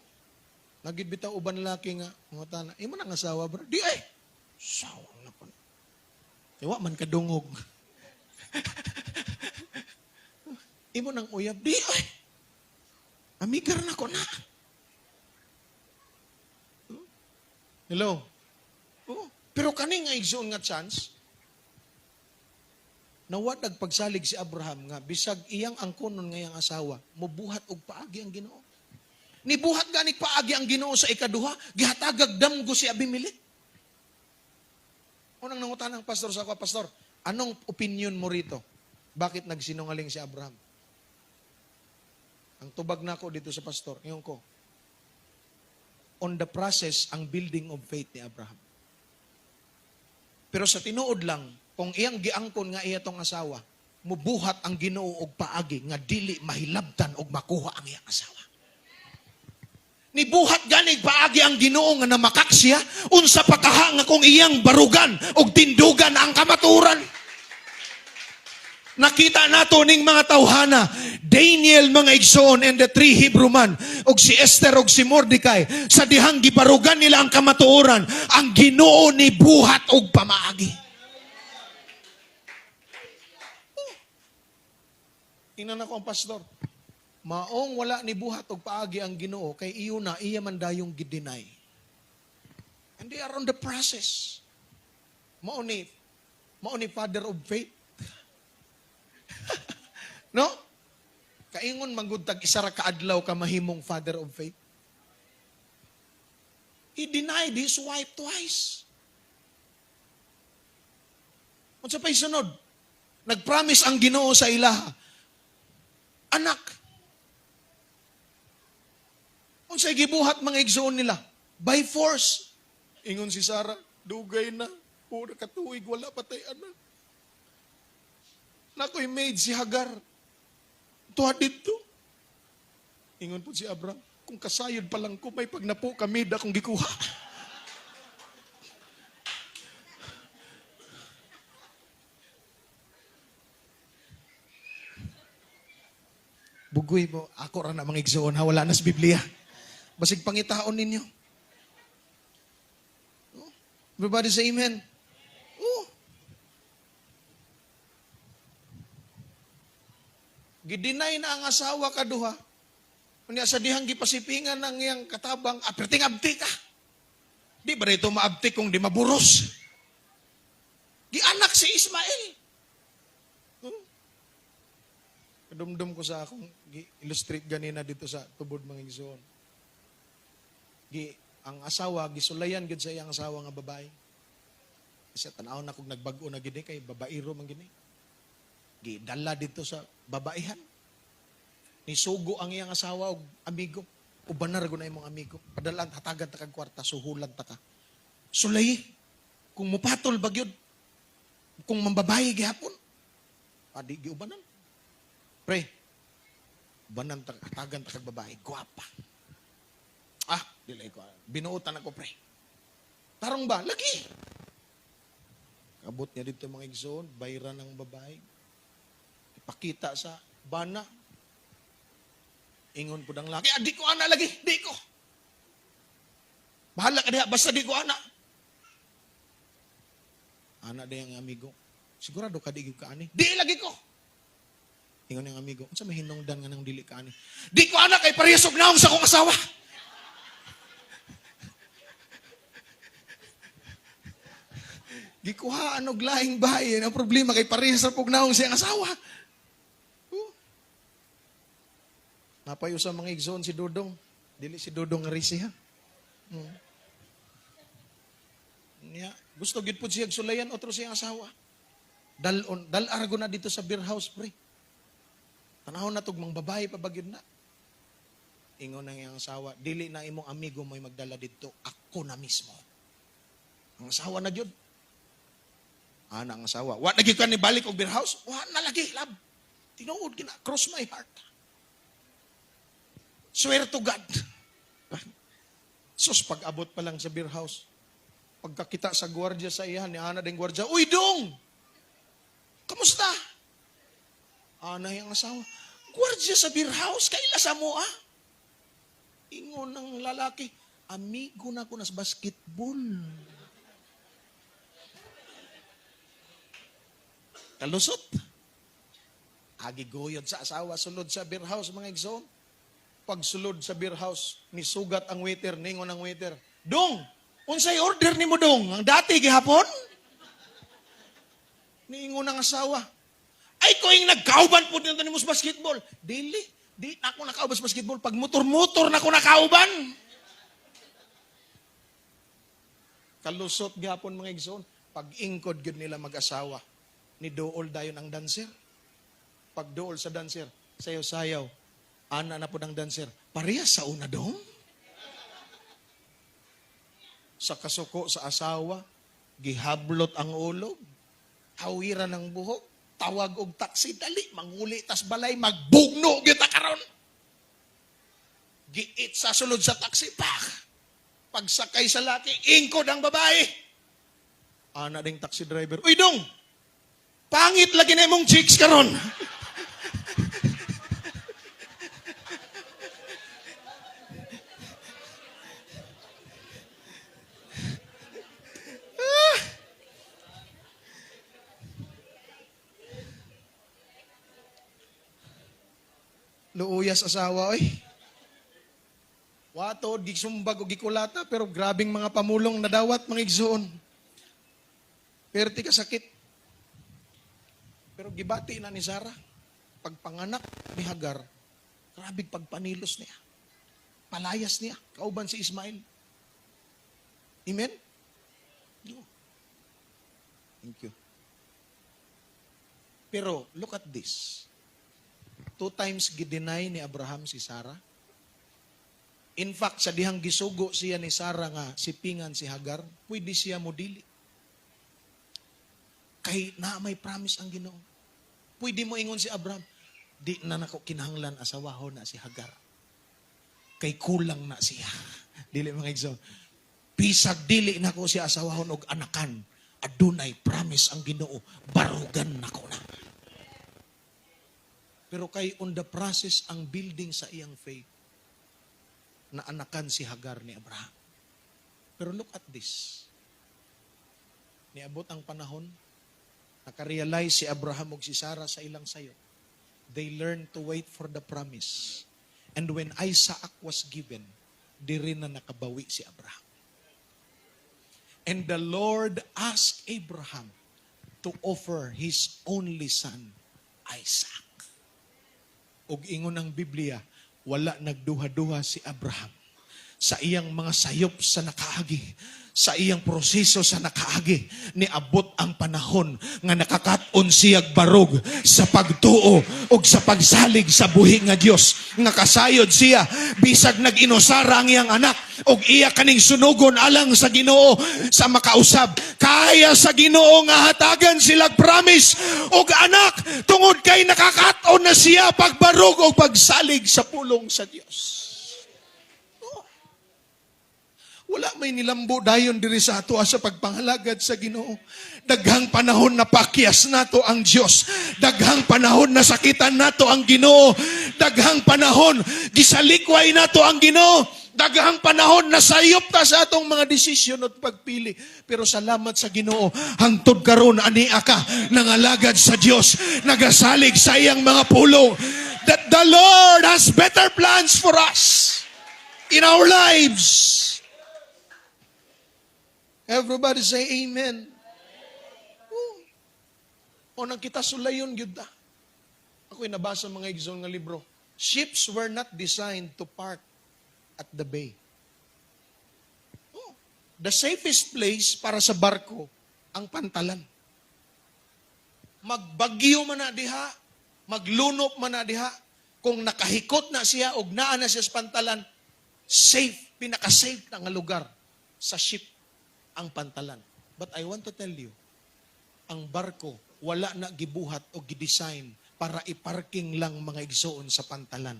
A: Nagid bitaw uban laki nga mga tana. "Imo nang asawa, bro?" "Di ay. Sawang na ko. Kay wa man kadungog." "Imo nang uyab?" "Di ay. Amigar na ko na." Hello? Oh. Pero kani nga igsoon nga chance, nawadag pagsalig si Abraham nga bisag iyang angkonon nga iyang asawa, mobuhat og paagi ang Ginoo. Nibuhat gani paagi ang Ginoo sa ikaduha, gihatagag damgo si Abimelech. Unang nangutan ng pastor sa ako, "Pastor, anong opinion mo rito?" Bakit nagsinungaling si Abraham? Ang tubag nako dito sa pastor, ingon ko, on the process ang building of faith ni Abraham. Pero sa tinuod lang, kung iyang giangkon nga iya tong asawa, mubuhat ang Ginoo og paagi nga dili mahilabtan og makuha ang iyang asawa. Nibuhat ganig paagi ang Ginoo nga namakak siya, unsa pa kaha nga kung iyang barugan og tindugan ang kamaturan. Nakita nato ning mga tawhana, Daniel, mga igsoon, and the three Hebrew man, og si Esther og si Mordecai, sa dihang gibarugan nila ang kamatuoran, ang Ginoo ni buhat og pamaagi. Oh. Tingnan ako ang pastor. Maong wala ni buhat og paagi ang Ginoo kay iyo na iya man dayong gi-deny. And they are on the process. Mao ni father of faith. No? Kaingon manggod tag isa ra ka adlaw ka mahimong father of faith. He denied his wife twice. Unsa pa'y sunod? Nag-promise ang Ginoo sa ilaha. Anak. Unsay gibuhat, mga igsoon, nila? By force. Ingon si Sarah, "Dugay na. Pura katuig, wala pa tay anak. Nakoy maid si Hagar. Tuwa dito." Ingon po si Abraham, "Kung kasayod pa lang ko, may pagnapo kami da kong gikuha." Bugoy mo, ako ra na, mga igsoon, ha, wala na sa Biblia. Basig pangitaon ninyo. Oh, everybody say amen. Oh. Gi-deny na ang asawa kaduha. Unya sa dihang gipasipingan ng iyang katabang, "Aperting abti ka. Di ba rito maabti kung di maburos?" Gianak si Ismael. Kadumdum ko sa akong illustrate ganina dito sa tubod, mga igsoon. Ang asawa gisulayan gid sa iyang asawa nga babae. Kasi tanaw na kung nagbag-o na gini kay babaero man gini. Gidala dito sa babaihan. Nisugo ang iyang asawa og amigo. "Ubanar ko na imong amigo. Padalan, hatagan ta kag kwarta, suhulan ta ka. Sulay. Kung mupatol ba gyud? Kung mambabayi gihapon." Adi giubanan. "Pre, ubanan ta, hatagan ta kag babae, gwapa." "Ah, dili ko. Binuotan ako, pre." "Tarong ba?" "Lagi." Kabot niya dito, mga igsoon, bayran ng babae. Ipakita sa bana. Ingon po ng laki, "Ah, di ko ana lagi, di ko. Bahala ka diha, basta di ko ana." Ana di ang amigo, "Sigurado ka di gyud ka ani?" "Di lagi ko." Ingon ang amigo, "Unsa may hinungdan nga nang dili ka ani?" "Di ko ana kay parehas og naong sa akong asawa." Gikuhaan og laing bahay. Ang problema kay parehas ra pug naong siyang asawa. Oh. Napayo sa mga igsoon si Dudong. Dili si Dudong nga risi ha. Nya, gusto gid pud siya sulayan otro siyang asawa. "Dalon, dal-argo na dito sa beer house, pre. Tanahon na tug mang babae pa bagyod na." Ingon ang iyang asawa, "Dili na imong amigo mo'y magdala dito, ako na mismo." Ang asawa na gyud. Ana ang asawa, "Wa na gyud ka ni balik og beer house?" "Wa na lagi, love. Tinuod gina, cross my heart. Swear to God." Sus, pag-abot pa lang sa beer house, pagkakita sa gwardiya sa iyan, ni ana ding gwardiya, "Uy, dong! Kamusta?" Ana yung asawa, "Gwardiya sa beer house, kaila sa mo ah." Ingon ng lalaki, "Amigo na ko na sa basketball." Kalusot. Agi goyod sa asawa, sulod sa beer house, mga igsoon. Pagsulod sa beer house, nisugat ang waiter, ningon ang waiter, "Dong, unsay order nimo, dong? Ang dati gihapon?" Niingon ang asawa, "Ay ko yung nagkauban po dito nimo sa basketball." "Dili, di na ako nakauban sa basketball. Pag motor-motor na ako nakauban." Kalusot gihapon, mga igsoon. Pag-ingkod gyud nila mag-asawa, ni dool dayon ang dancer. Pagduol sa dancer, sayaw-sayaw. Ana na pod ang dancer. "Parehas sa una, dong." Sa kasuko sa asawa, gihablot ang ulog, hawiran ang buhok, tawag og taxi, "Dali, manguli tas balay, magbugno gyud ta karon." Giit sa sulod sa taxi, pak! Pagsakay sa laki, ingkod ang babae. Ana ding taxi driver, "Uy dong, pangit lagi na imong chicks karon." Ah! Luuyas asawa, oy. Wato, gisumbag o gikulata, pero grabing mga pamulong nadawat, mga igsoon. Perti ka sakit. Pero gibati na ni Sarah. Pagpanganak ni Hagar, grabe pagpanilos niya. Palayas niya, kauban si Ismael. Amen? No. Thank you. Pero look at this. Two times gideny ni Abraham si Sarah. In fact, sa dihang gisugo siya ni Sarah nga sipingan si Hagar, pwede siya modili. Kay na may promise ang Ginoo. Pwede mo ingon si Abraham, "Di na nako kinahanglan asawahon na si Hagar. Kay kulang na siya." Dili, mga igsoon. "Bisag dili nako siya asawahon og anakan, adunay promise ang Ginoo, barugan nako na." Pero kay on the process ang building sa iyang faith, na anakan si Hagar ni Abraham. Pero look at this. Niabot ang panahon, nakarealize si Abraham ug si Sarah sa ilang sayo. They learned to wait for the promise. And when Isaac was given, diri na nakabawi si Abraham. And the Lord asked Abraham to offer his only son, Isaac. Ug ingon ang Biblia, wala nagduha-duha si Abraham sa iyang mga sayop sa nakaagi, sa iyang proseso sa nakaagi, niabot ang panahon nga nakakat-on siyag barog sa pagtuo ug sa pagsalig sa buhi nga Dios. Nga kasayod siya, bisag nag-inusara ang iyang anak, ug iya kaning sunugon alang sa Ginoo sa makausab. Kaya sa Ginoo nga hatagan silag promise ug anak tungod kay nakakat-on na siya pagbarog og pagsalig sa pulong sa Dios. Wala may nilambo dayon diri sa ato sa pagpangalagad sa Ginoo. Daghang panahon na pakyas nato ang Dios. Daghang panahon na sakitan nato ang Ginoo. Daghang panahon gisalikway nato ang Ginoo. Daghang panahon na sayop ta sa atong mga desisyon at pagpili. Pero salamat sa Ginoo, hangtod karon ania ka nangalagad sa Dios, nagasalig sa iyang mga pulong, that the Lord has better plans for us in our lives. Everybody say amen. Oh. O nang kita sulayon gyud ta. Ako'y nabasa, mga igsoon, nga libro. Ships were not designed to park at the bay. Oh. The safest place para sa barko ang pantalan. Magbagyo man na diha, maglunop man na diha, kung nakahikot na siya og naa na siya sa pantalan, safe, pinaka-safe na nga lugar sa ship ang pantalan. But I want to tell you, ang barko wala na gibuhat o gidesign para iparking lang, mga igsoon, sa pantalan.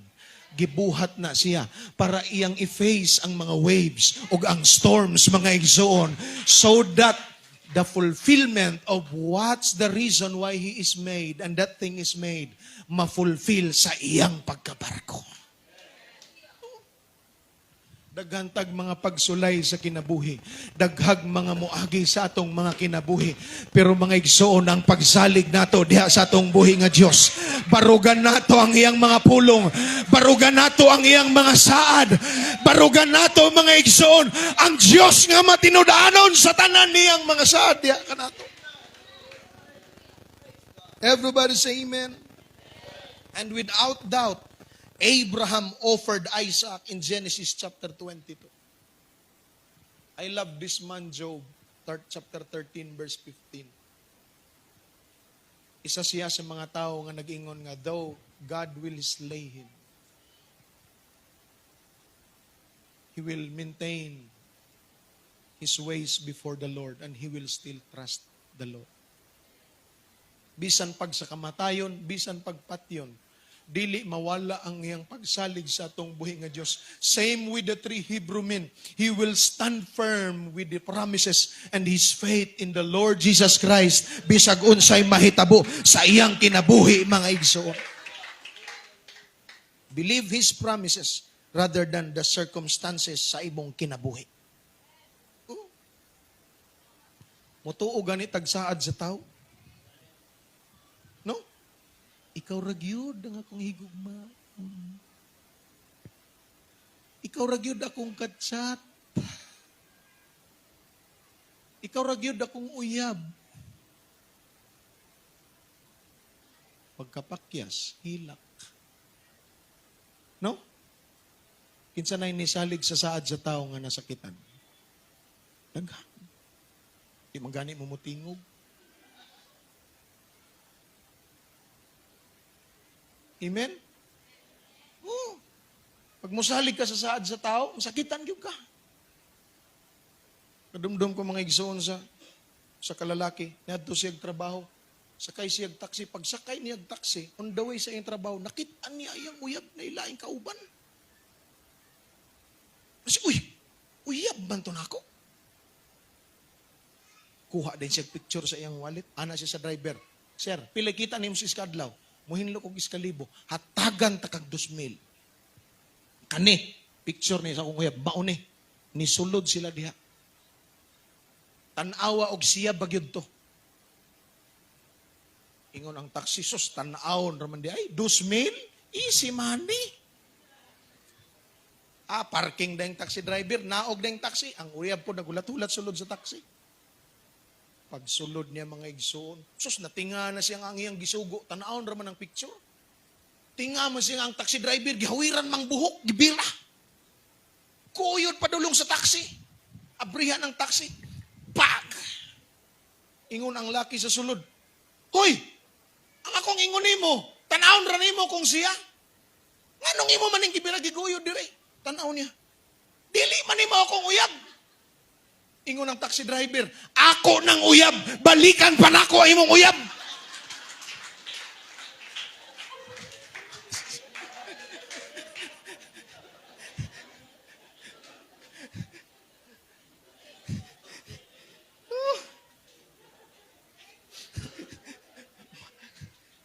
A: Gibuhat na siya para iyang i-face ang mga waves o ang storms, mga igsoon, so that the fulfillment of what's the reason why he is made and that thing is made, ma-fulfill sa iyang pagkabarko. Daghantag mga pagsulay sa kinabuhi. Daghag mga muagi sa atong mga kinabuhi. Pero, mga igsoon, ang pagsalig nato diha sa atong buhi nga Dios. Barugan nato ang iyang mga pulong. Barugan nato ang iyang mga saad. Barugan nato, mga igsoon, ang Dios nga matinud-anon sa tanan niyang mga saad diha kanato. Everybody say amen. And without doubt, Abraham offered Isaac in Genesis chapter 22. I love this man, Job, chapter 13, verse 15. Isa siya sa mga tao nga nag-ingon nga though God will slay him, he will maintain his ways before the Lord and he will still trust the Lord. Bisan pag sa kamatayon, bisan pagpatyon, dili mawala ang iyang pagsalig sa atong buhi nga Dios. Same with the three Hebrew men. He will stand firm with the promises and his faith in the Lord Jesus Christ bisag unsay mahitabo sa iyang kinabuhi, mga igsoon. Believe His promises rather than the circumstances sa imong kinabuhi. Oh. Mutuo gani tag saad sa tao. No? Ikaw ra gyud ang akong higugma. Ikaw ra gyud akong katsat. Ikaw ra gyud akong uyab. Pagkapakyas, hilak. No? Kinsa nay nisalig sa saad sa tao nga nasakitan? Daghan. Di man gani mo mutingog. Amen? Oo. Pag musalig ka sa saad sa tao, masakitan gyud ka. Kadumdum ko, mga igsoon, sa kalalaki, niadto siya trabaho, sakay siya taxi, pagsakay niya taxi, on the way sa iyang trabaho, nakita niya iyang uyab na ilaing kauban. Kasi, "Uy, uyab man to nako." Kuha din siya picture sa iyang wallet. Ana siya sa driver, "Sir, pila kita nimo sa iskadlaw?" "Muhinlo kog iskalibo." "Hatagan ta kag 2,000. Kani, picture ni sa akong uyab, mao ni." Nisulod sila diha. Tan-awa og siya bagyod to. Ingon ang taxi, "Sus, tan-awon raman di ay, 2,000, easy money." Ah, parking na yung taxi driver, naog na yung taxi. Ang uyab po nagulat-ulat sulod sa taxi. Pagsulod niya, mga igsoon, sus, natinga na siya ang iyang gisugo, tan-awon raman ang picture. Tinga mo siya ang taxi driver, gihawiran mang buhok, gibira. Kuyod padulong sa taxi. Abrihan ang taxi. Pag! Ingon ang laki sa sulod, "Hoy! Ang akong ingon nimo, tan-awon ra nimo kung siya. Nganong imo man ning gibira, giguyod dire?" Tan-aw niya. "Dili man nimo akong uyab." Ingon ang taxi driver, "Ako nang uyab, balikan pa nako ang imong uyab."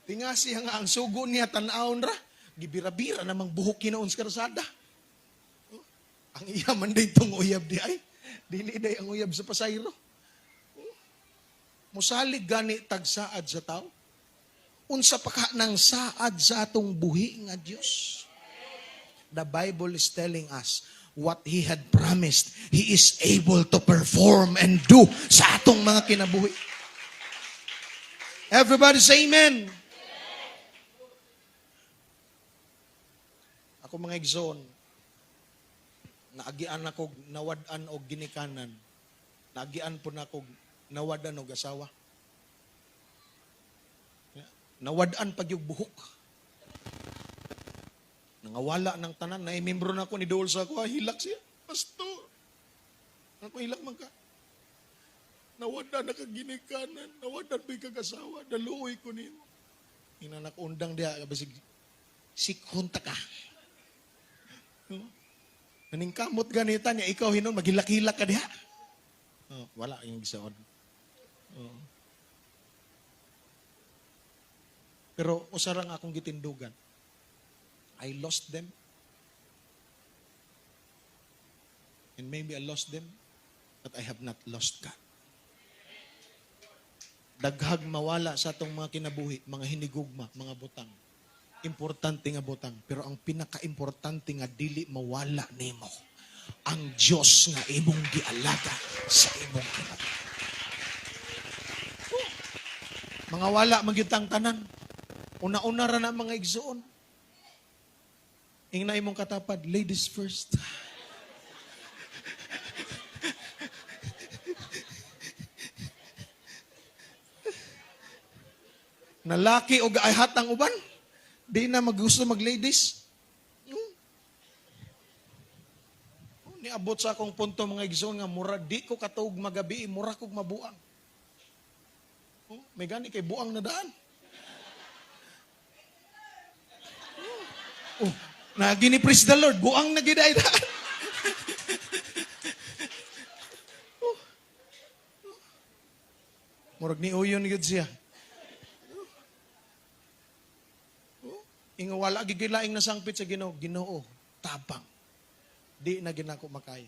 A: Tinga siya nga ang sugo niya tan-awon ra. Gibira-bira namang buhok kinaon sa karsada. Oh, ang iya man day tong uyab di ay. Dili day ang uyab sa pasayro. Oh. Musalig gani tagsaad sa tao. Unsa pa ka nang saad sa atong buhi nga Dios? The Bible is telling us what He had promised, He is able to perform and do sa atong mga kinabuhi. Everybody say amen. Ako, mga igsoon, naagian ako nawad-an og ginikanan. Naagian po na ako nawad-an og asawa. Nawad-an pag yung buhok. Nangawala ng tanan. Naimembro na ako ni Dol sa ako. Ah, hilak siya. "Pastor. Ako, hilak man ka. Nawad-an na kag ginikanan. Nawad-an pa'y kag asawa. Daluoy ko nimo." Inanak undang diha. Basig, sikhon ta ka. No? Naningkamot ganita niya, ikaw hinon, maghilak-hilak ka diha. Oh, wala yung gisaod. Oh. Pero usa ra nga akong gitindugan. I lost them. And maybe I lost them, but I have not lost God. Daghag mawala sa atong mga kinabuhi, mga hinigugma, mga butang. Importante nga butang, pero ang pinaka-importante nga dili mawala nimo ang Dios nga imong gialaga sa imong kinabuhi. Oh. Mga wala man gyud tang tanan. Una-una ra na, mga igsoon. Ingna imong katapad, "Ladies first." Nalaki og ay hatang uban. Di na maggusto mag-ladies. Oh, niabot sa akong punto, mga igsoon, nga mura di ko katuog magabi, mura kog mabuang. Oh, may gani kay buang na daan. Oh, nagini, praise the Lord, buang na gid ay daan. Oh. Murag ni uyon gyud siya. Oh, inga wala gid laing nasangpit sa Ginoo, Ginoo, tabang. Di na ginako makaya.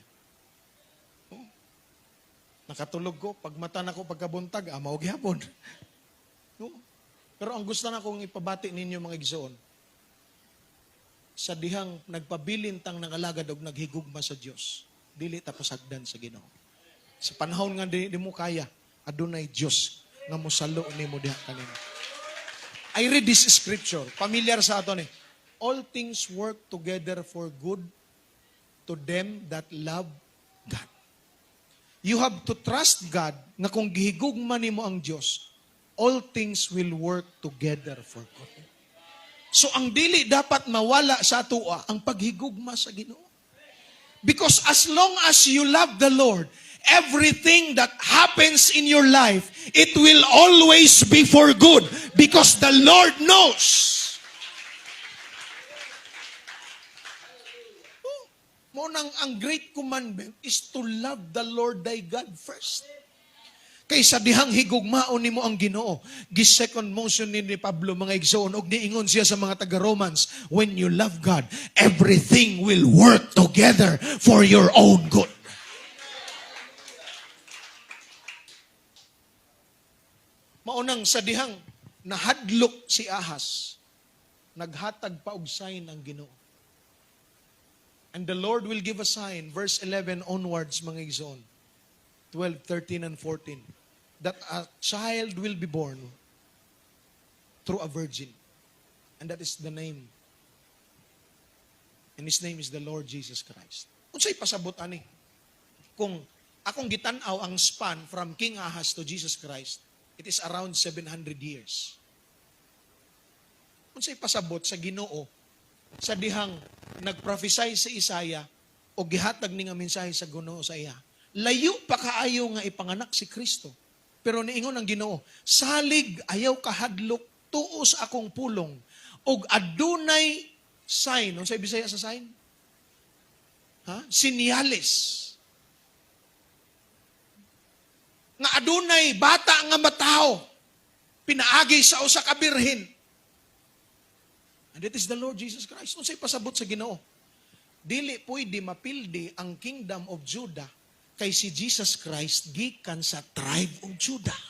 A: Oh. Nakatulog ko, pagmata nako pagkabuntag, mao gihapon. Oh. Pero ang gusto na kong ipabati ninyo, mga igsoon, sa dihang nagpabilin tang nangalagad og naghigugma sa Dios, dili ta pasagdan sa Ginoo. Sa panahon nga di mo kaya, adunay Dios nga mosalo nimo diha kanimo. I read this scripture, familiar sa ato ni. All things work together for good to them that love God. You have to trust God nga kung gihigugma nimo ang Dios, all things will work together for good. So ang dili dapat mawala sa atoa ang paghigugma sa Ginoo. Because as long as you love the Lord, everything that happens in your life, it will always be for good because the Lord knows. Oh, mao nang ang great commandment is to love the Lord thy God first. Kaysa dihang higugmaon nimo ang Ginoo. Gi-second motion ni Pablo, mga igsoon, og niingon siya sa mga taga-Romans, when you love God, everything will work together for your own good. Maunang sa dihang nahadlok si Ahaz, naghatag pa og sign ang Ginoo. And the Lord will give a sign, verse 11 onwards, mga igsoon, 12, 13, and 14, that a child will be born through a virgin. And that is the name. And his name is the Lord Jesus Christ. Unsay pasabot ani? Kung akong gitan-aw ang span from King Ahaz to Jesus Christ, it is around 700 years. Unsay pasabot sa Ginoo sa dihang nagprophesy si Isaiah o gihatag ni nga mensahe sa Ginoo sa iya? Layo pa kaayo nga ipanganak si Kristo. Pero niingon ang Ginoo, salig ayaw kahadlok, tuo sa akong pulong og adunay sign. Unsay Bisaya sa sign? Ha? Sinyales. Nga adunay bata nga matawo pinaagi sa usa ka birhen. And it is the Lord Jesus Christ. Unsay pasabot sa Ginoo? Dili pwede mapildi ang kingdom of Judah kay si Jesus Christ gikan sa tribe of Judah.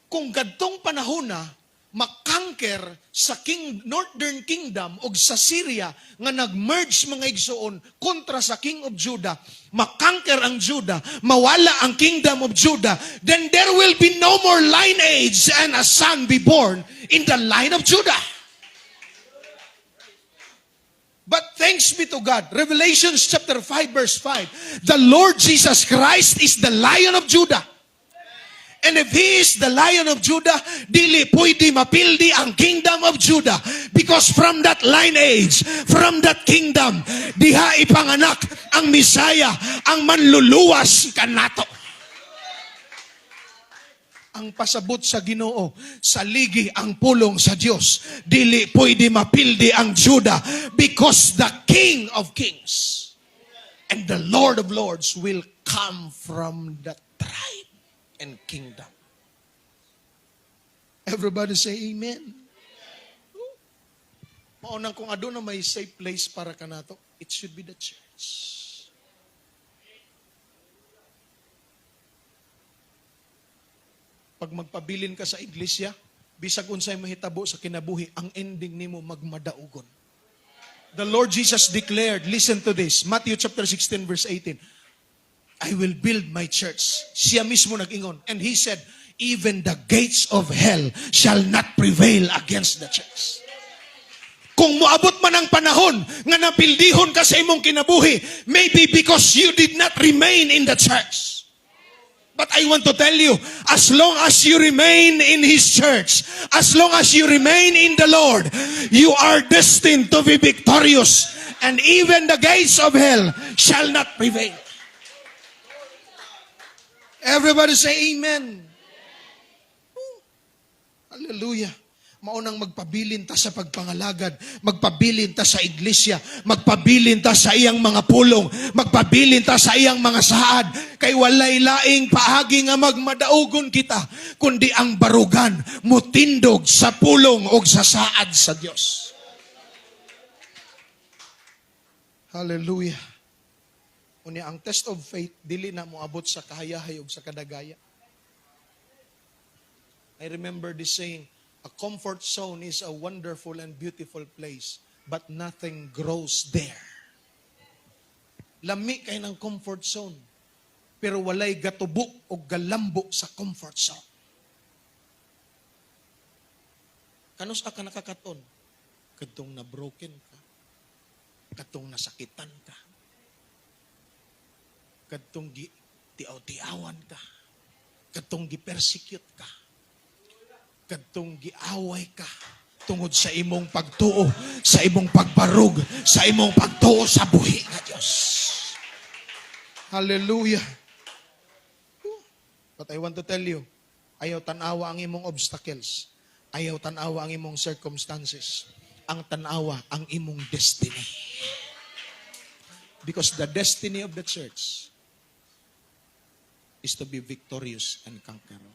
A: Kung gadtong panahon na makangker sa Northern Kingdom og sa Syria nga nag-merge, mga igsoon, kontra sa King of Judah, makangker ang Judah, mawala ang Kingdom of Judah, then there will be no more lineage and a son be born in the line of Judah. But thanks be to God, Revelations chapter 5 verse 5, the Lord Jesus Christ is the Lion of Judah. And if He is the Lion of Judah, dili pwede mapildi ang Kingdom of Judah. Because from that lineage, from that kingdom, diha ipanganak ang Messiah, ang manluluwas kanato. Ang pasabot sa Ginoo, saligi ang pulong sa Dios. Dili pwede mapildi ang Judah because the King of Kings and the Lord of Lords will come from the tribe and kingdom. Everybody say amen. Maunang kung aduna may safe place para kanato, it should be the church. Pag magpabilin ka sa iglesia, bisag unsay mahitabo sa kinabuhi, ang ending nimo magmadaugon. The Lord Jesus declared, listen to this, Matthew chapter 16 verse 18, I will build my church. Siya mismo nag-ingon. And He said, even the gates of hell shall not prevail against the church. Kung moabot man ang panahon nga napildihon ka sa imong kinabuhi, maybe because you did not remain in the church. But I want to tell you, as long as you remain in His church, as long as you remain in the Lord, you are destined to be victorious. And even the gates of hell shall not prevail. Everybody say amen. Oh, hallelujah. Maunang magpabilin ta sa pagpangalagad, magpabilin ta sa iglesia, magpabilin ta sa iyang mga pulong, magpabilin ta sa iyang mga saad, kay walay laing paagi nga magmadaugon kita, kundi ang barugan mutindog sa pulong o sa saad sa Dios. Hallelujah. Unya, ang test of faith dili na moabot sa kahayahay ug sa kadagaya. I remember this saying, "A comfort zone is a wonderful and beautiful place, but nothing grows there." Lami kay ng comfort zone, pero walay gatubo o galambo sa comfort zone. Kanus ka nakakaton? Kadtong na broken ka. Kadtong nasakitan ka. Kadtong gi tiaw-tiawan ka. Kadtong gi-persecute ka. Kadtong giaway ka tungod sa imong pagtuo, sa imong pagbarug, sa imong pagtuo sa buhi nga Dios. Hallelujah. But I want to tell you, ayaw tanawa ang imong obstacles. Ayaw tanawa ang imong circumstances. Ang tanawa ang imong destiny. Because the destiny of the church is to be victorious and conqueror.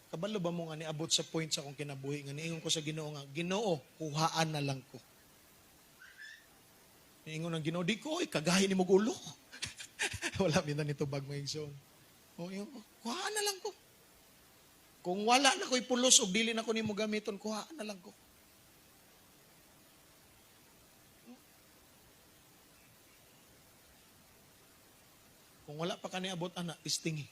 A: Kabalo ba mo nga niabot sa point sa akong kinabuhi nga niingon ko sa Ginoo nga, "Ginoo, kuhaan na lang ko"? Niingon ang Ginoo, "Di ko, oy, kagahi nimo ulo." Wala mi na nito bag, mga igsoon. O, ingon ko, "Kuhaan na lang ko. Kung wala na ko'y pulos o dili na ko nimo gamiton, kuhaan na lang ko." Kung wala pa ka niabot ana, tistingi.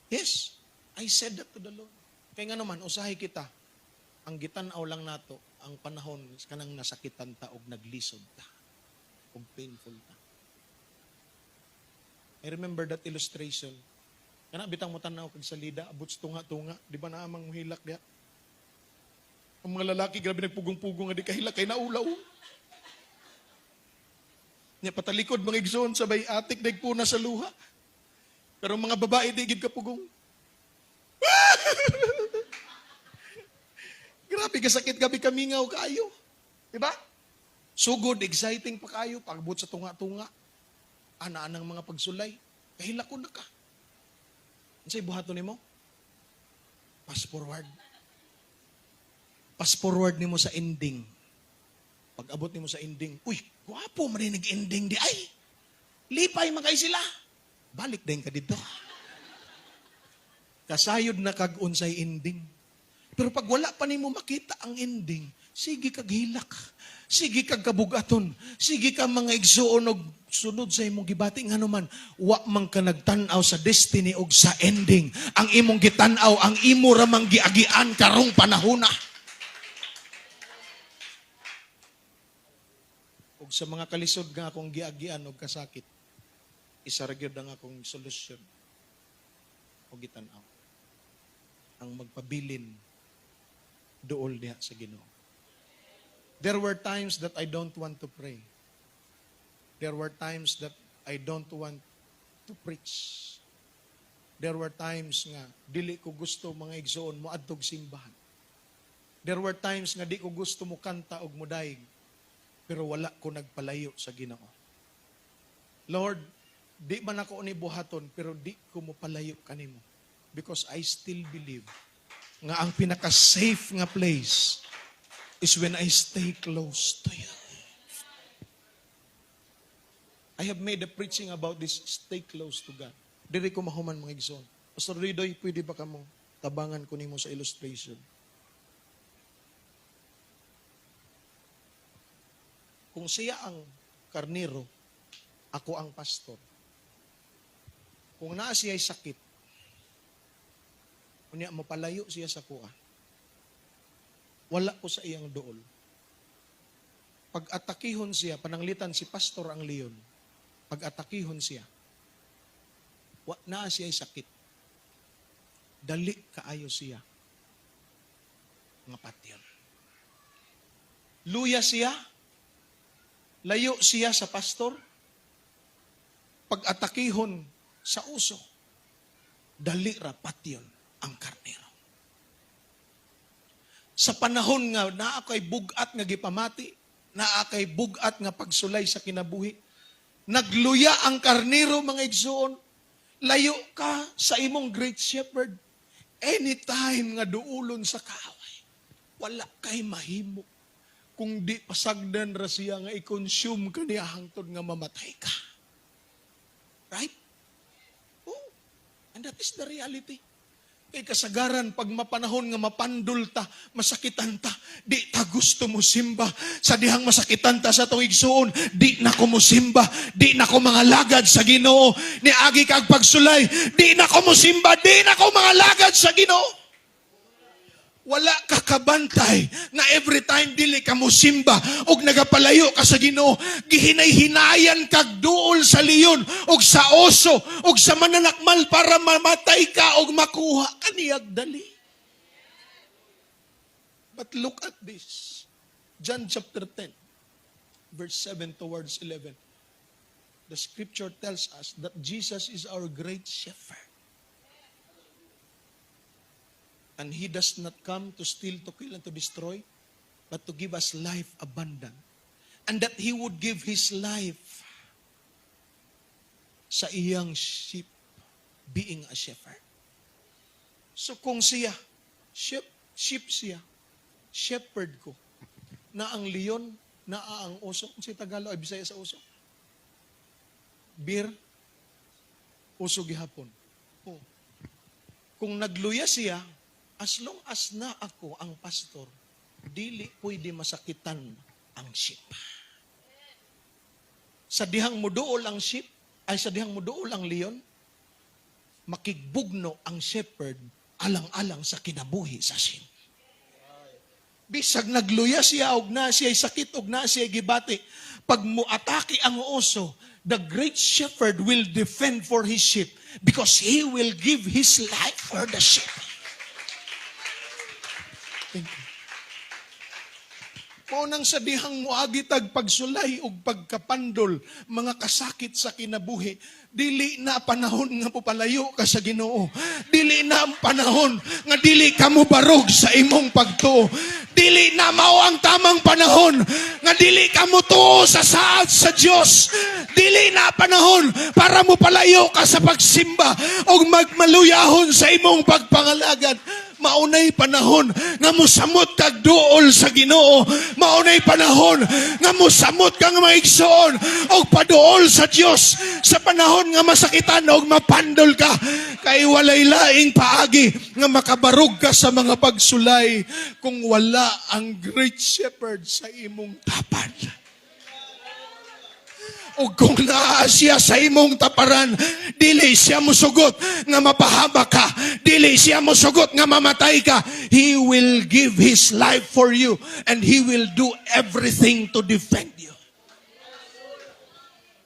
A: Yes, I said that to the Lord. Kaya nga naman, usahay kita, ang gitan-aw lang nato, ang panahon kanang nasakitan ta og naglisod ta, og painful ta. I remember that illustration. Kana bitang mo tan-aw kag salida, abot sa tunga-tunga, di ba naa mang hilak diha? Ang mga lalaki grabe nagpugong-pugong nga di kahilak kay naulaw. Nya patalikod, mga igsoon, sabay atik puna sa luha. Pero mga babae di gid kapugong. Grabe kasakit, gabi kamingaw kaayo. Di ba? Sugod, exciting pa kayo, pagbot sa tunga-tunga. Ana anang mga pagsulay. Kahilak ko na ka. Unsay buhaton nimo? Fast forward. Fast forward nimo sa ending. Pag abot nimo sa ending, uy, gwapo man ending di ay. Lipay man kay sila. Balik din ka dito. Kasayod na kag unsay ending. Pero pag wala pa nimo makita ang ending, sige kag hilak. Sige kag kabugaton. Sige ka, mga igsuon, og sunod sa imong gibati, ngano man wa man ka nagtan-aw sa destiny og sa ending. Ang imong gitan-aw ang imo ra mang giagian karong panahona. Og sa mga kalisod nga akong giagian og kasakit, isa ra gyud ang akong solusyon og gitan-aw. Ang magpabilin duol diha sa Ginoo. There were times that I don't want to pray. There were times that I don't want to preach. There were times nga dili ko gusto, mga igsoon, mo adtog simbahan. There were times nga di ko gusto mo kanta og modaig. Pero wala ko nagpalayo sa Ginoo. Lord, di man ako ni buhaton, pero di ko mo palayo kanimo. Because I still believe nga ang pinaka-safe nga place is when I stay close to you. I have made a preaching about this, stay close to God. Diri ko mahuman, mga igsoon. Pastor Ridoy, pwede ba ka mo tabangan ko nimo sa illustration? Kung siya ang karnero, ako ang pastor. Kung naa siya'y sakit, unya mapalayo siya sa kuha, wala ko sa iyang dool. Pag atakihon siya, pananglitan si pastor ang leon. Pag-atakihon siya, wa naa siya sakit. Dali kaayo siya nga patyon. Luya siya, layo siya sa pastor, pag-atakihon sa uso, dali ra patyon ang karnero. Sa panahon nga naa kay bugat nga gipamati, naa kay bugat nga pagsulay sa kinabuhi, nagluya ang karnero, mga igsoon, layo ka sa imong great shepherd. Anytime nga duulon sa kaaway, wala kay mahimo kung di pasagdan ra siya nga i-consume ka niya hangtod nga mamatay ka. Right? Oh. And that is the reality. Kay kasagaran, pag mapanahon nga mapandol ta, masakitan ta, di ta gusto mo simba. Sa dihang masakitan ta sa atong igsuon, di na ko mo simba, di na ko mangalagad sa Ginoo. Niagi kag pagsulay, di na ko mo simba, di na ko mangalagad sa Ginoo. Wala ka kabantay na every time dili ka mo simba og nagapalayo ka sa Ginoo, gihinay-hinayan kag duol sa leon og sa oso og sa mananakmal para mamatay ka og makuha ka niyag dali. But look at this. John chapter 10, verse 7 towards 11. The scripture tells us that Jesus is our great shepherd. And He does not come to steal, to kill, and to destroy, but to give us life abundant. And that He would give His life sa iyang sheep, being a shepherd. So kung siya, sheep, sheep siya, shepherd ko, na ang leon, na ang oso, kung si Tagalog ay Bisaya sa oso, bear, oso gihapon. Oh. Kung nagluya siya, as long as na ako ang pastor, dili pwede masakitan ang sheep. Sa dihang muduol ang sheep, ay sa dihang muduol ang leon, makigbugno ang shepherd alang-alang sa kinabuhi sa sheep. Bisag nagluya siya og na siya sakit og na siya gibati, pag muatake ang oso, the great shepherd will defend for his sheep because he will give his life for the sheep. Thank you. Mao nang sa dihang muagi tag pagsulay ug pagkapandol, mga kasakit sa kinabuhi, dili na panahon nga pupalayo ka sa Ginoo. Dili na ang panahon nga dili ka mo barog sa imong pagtuo. Dili na mao ang tamang panahon nga dili ka mo tuo sa saad sa Dios. Dili na panahon para mo palayo ka sa pagsimba ug magmaluyahon sa imong pagpangalagad. Maunay panahon nga musamot kag duol sa Ginoo. Maunay panahon nga musamot kang maigsoon og paduol sa Dios sa panahon nga masakitan og mapandol ka, kay walay laing paagi nga makabarog ka sa mga pagsulay kung wala ang great shepherd sa imong tapad. O kung naa siya sa imong taparan, dili siya musugot nga mapahamak ka. Dili siya musugot nga mamatay ka. He will give His life for you and He will do everything to defend you.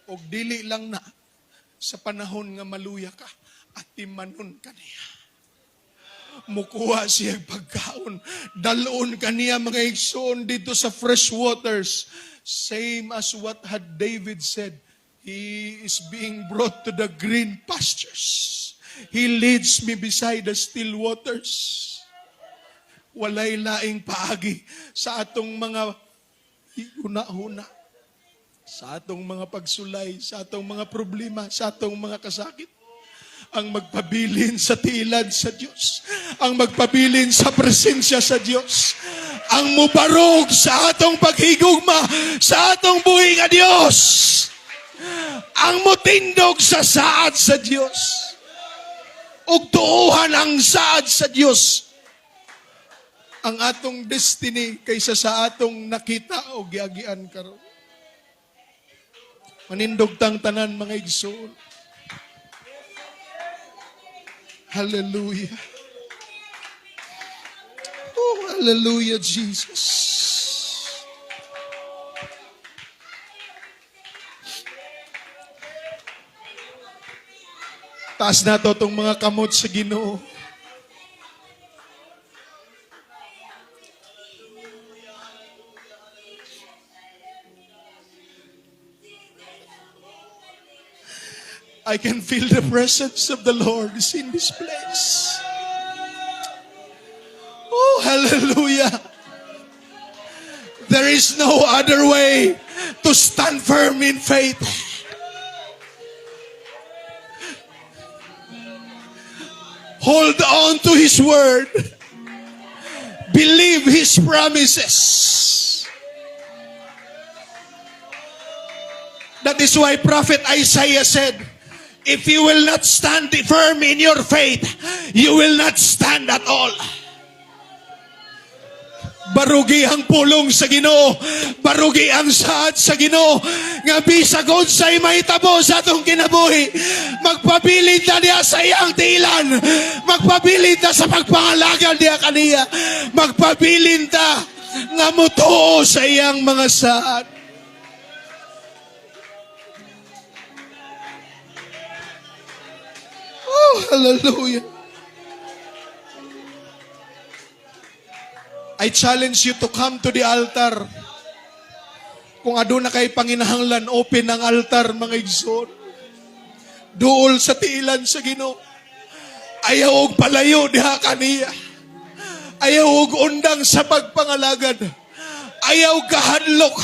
A: Og dili lang na sa panahon nga maluya ka, atimanon ka niya. Mukuha siya pagkaon. Dalon ka niya, mga igsoon, dito sa fresh waters. Same as what had David said, he is being brought to the green pastures. He leads me beside the still waters. Walay laing paagi sa atong mga huna-huna, sa atong mga pagsulay, sa atong mga problema, sa atong mga kasakit, ang magpabilin sa tiilad sa Diyos, ang magpabilin sa presensya sa Diyos, ang mubarog sa atong paghigugma sa atong buhi nga Diyos, ang mutindog sa saad sa Diyos, ug tuuhan ang saad sa Diyos ang atong destiny kaysa sa atong nakita o giagian karon. Manindog tang tanan, mga igsoon. Hallelujah. Oh, hallelujah, Jesus. Taas nato tong mga kamot sa Ginoo. I can feel the presence of the Lord is in this place. Oh, hallelujah. There is no other way to stand firm in faith. Hold on to His word. Believe His promises. That is why Prophet Isaiah said, "If you will not stand firm in your faith, you will not stand at all." Barugi ang pulong sa Ginoo. Barugi ang saad sa Ginoo. Nga bisag unsay mahitabo sa atong kinabuhi, magpabilin ta niya sa iyang tiilan. Magpabilin ta sa pagpangalagad niya kaniya. Magpabilin ta nga mutuo sa iyang mga saad. Oh, hallelujah. I challenge you to come to the altar. Kung aduna kay panginahanglan, open ang altar, mga igsoon. Duol sa tiilan sa Ginoo. Ayaw og palayo diha kaniya. Ayaw og undang sa pagpangalagad. Ayaw kahadlok.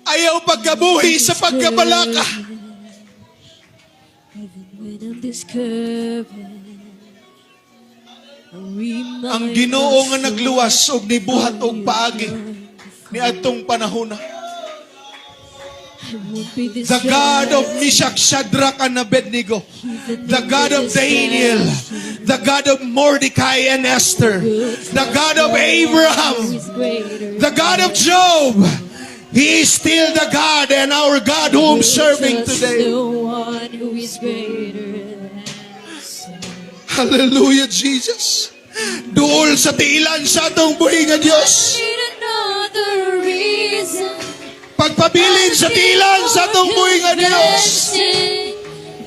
A: Ayaw pagkabuhi sa pagkabalaka.
B: Even when I'm discouraged,
A: Ang Ginoo nga nagluwas og nibuhat og paagi niadtong panahona. The God of Meshach, Shadrach, and Abednego. The God of Daniel. The God of Mordecai and Esther. The God of Abraham. The God of Job. He is still the God and our God whom serving today.
B: The one who is greater than
A: Hallelujah, Jesus. Duol sa tiilan sa atong buhi nga Dios.
B: Need another reason.
A: Pagpabilin sa tiilan sa atong buhi nga Dios.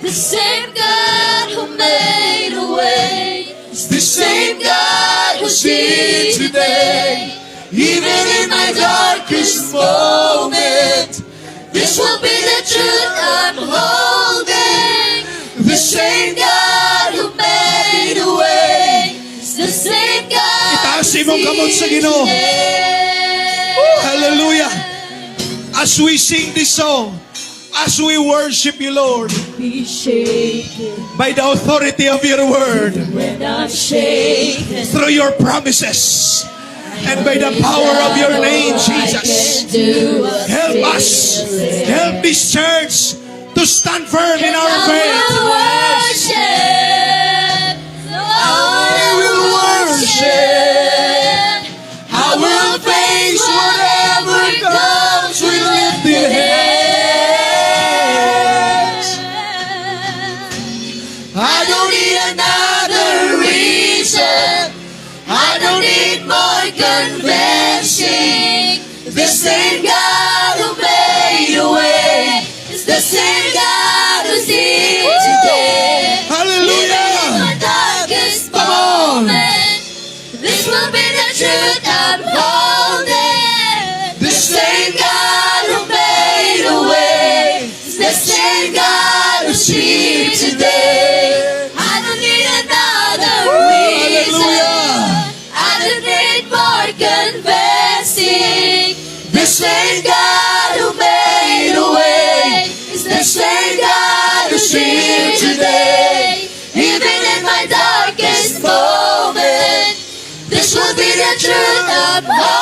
B: The same God who made a way is
A: The same God who's here today. Even in my darkest moment,
B: This will be the truth I'm holding.
A: The same
B: God who made a way is the same God.
A: Itaas imong kamot sa Ginoo.
B: Today.
A: Oh, hallelujah. As we sing this song, as we worship you, Lord,
B: Be shaken
A: by the authority of your word,
B: when I'm shaken.
A: Through your promises, and by the power of your name, Jesus. Help us, help this church to stand firm in our
B: I
A: faith.
B: Will worship.
A: I will worship. I will face whatever comes with lifted hands. I don't need another reason.
B: I don't need more convincing. The same God who made a way is the same God who's here today.
A: Hallelujah.
B: Even in my darkest
A: Come on.
B: Moment, this will be the truth I'm holding.
A: The same
B: God who made a way is the same God who's here today. I don't need another reason.
A: Hallelujah.
B: I don't need more convincing. The same God who made a way is the same God who's here today. Even in my darkest moment, this will be the truth I'm holding.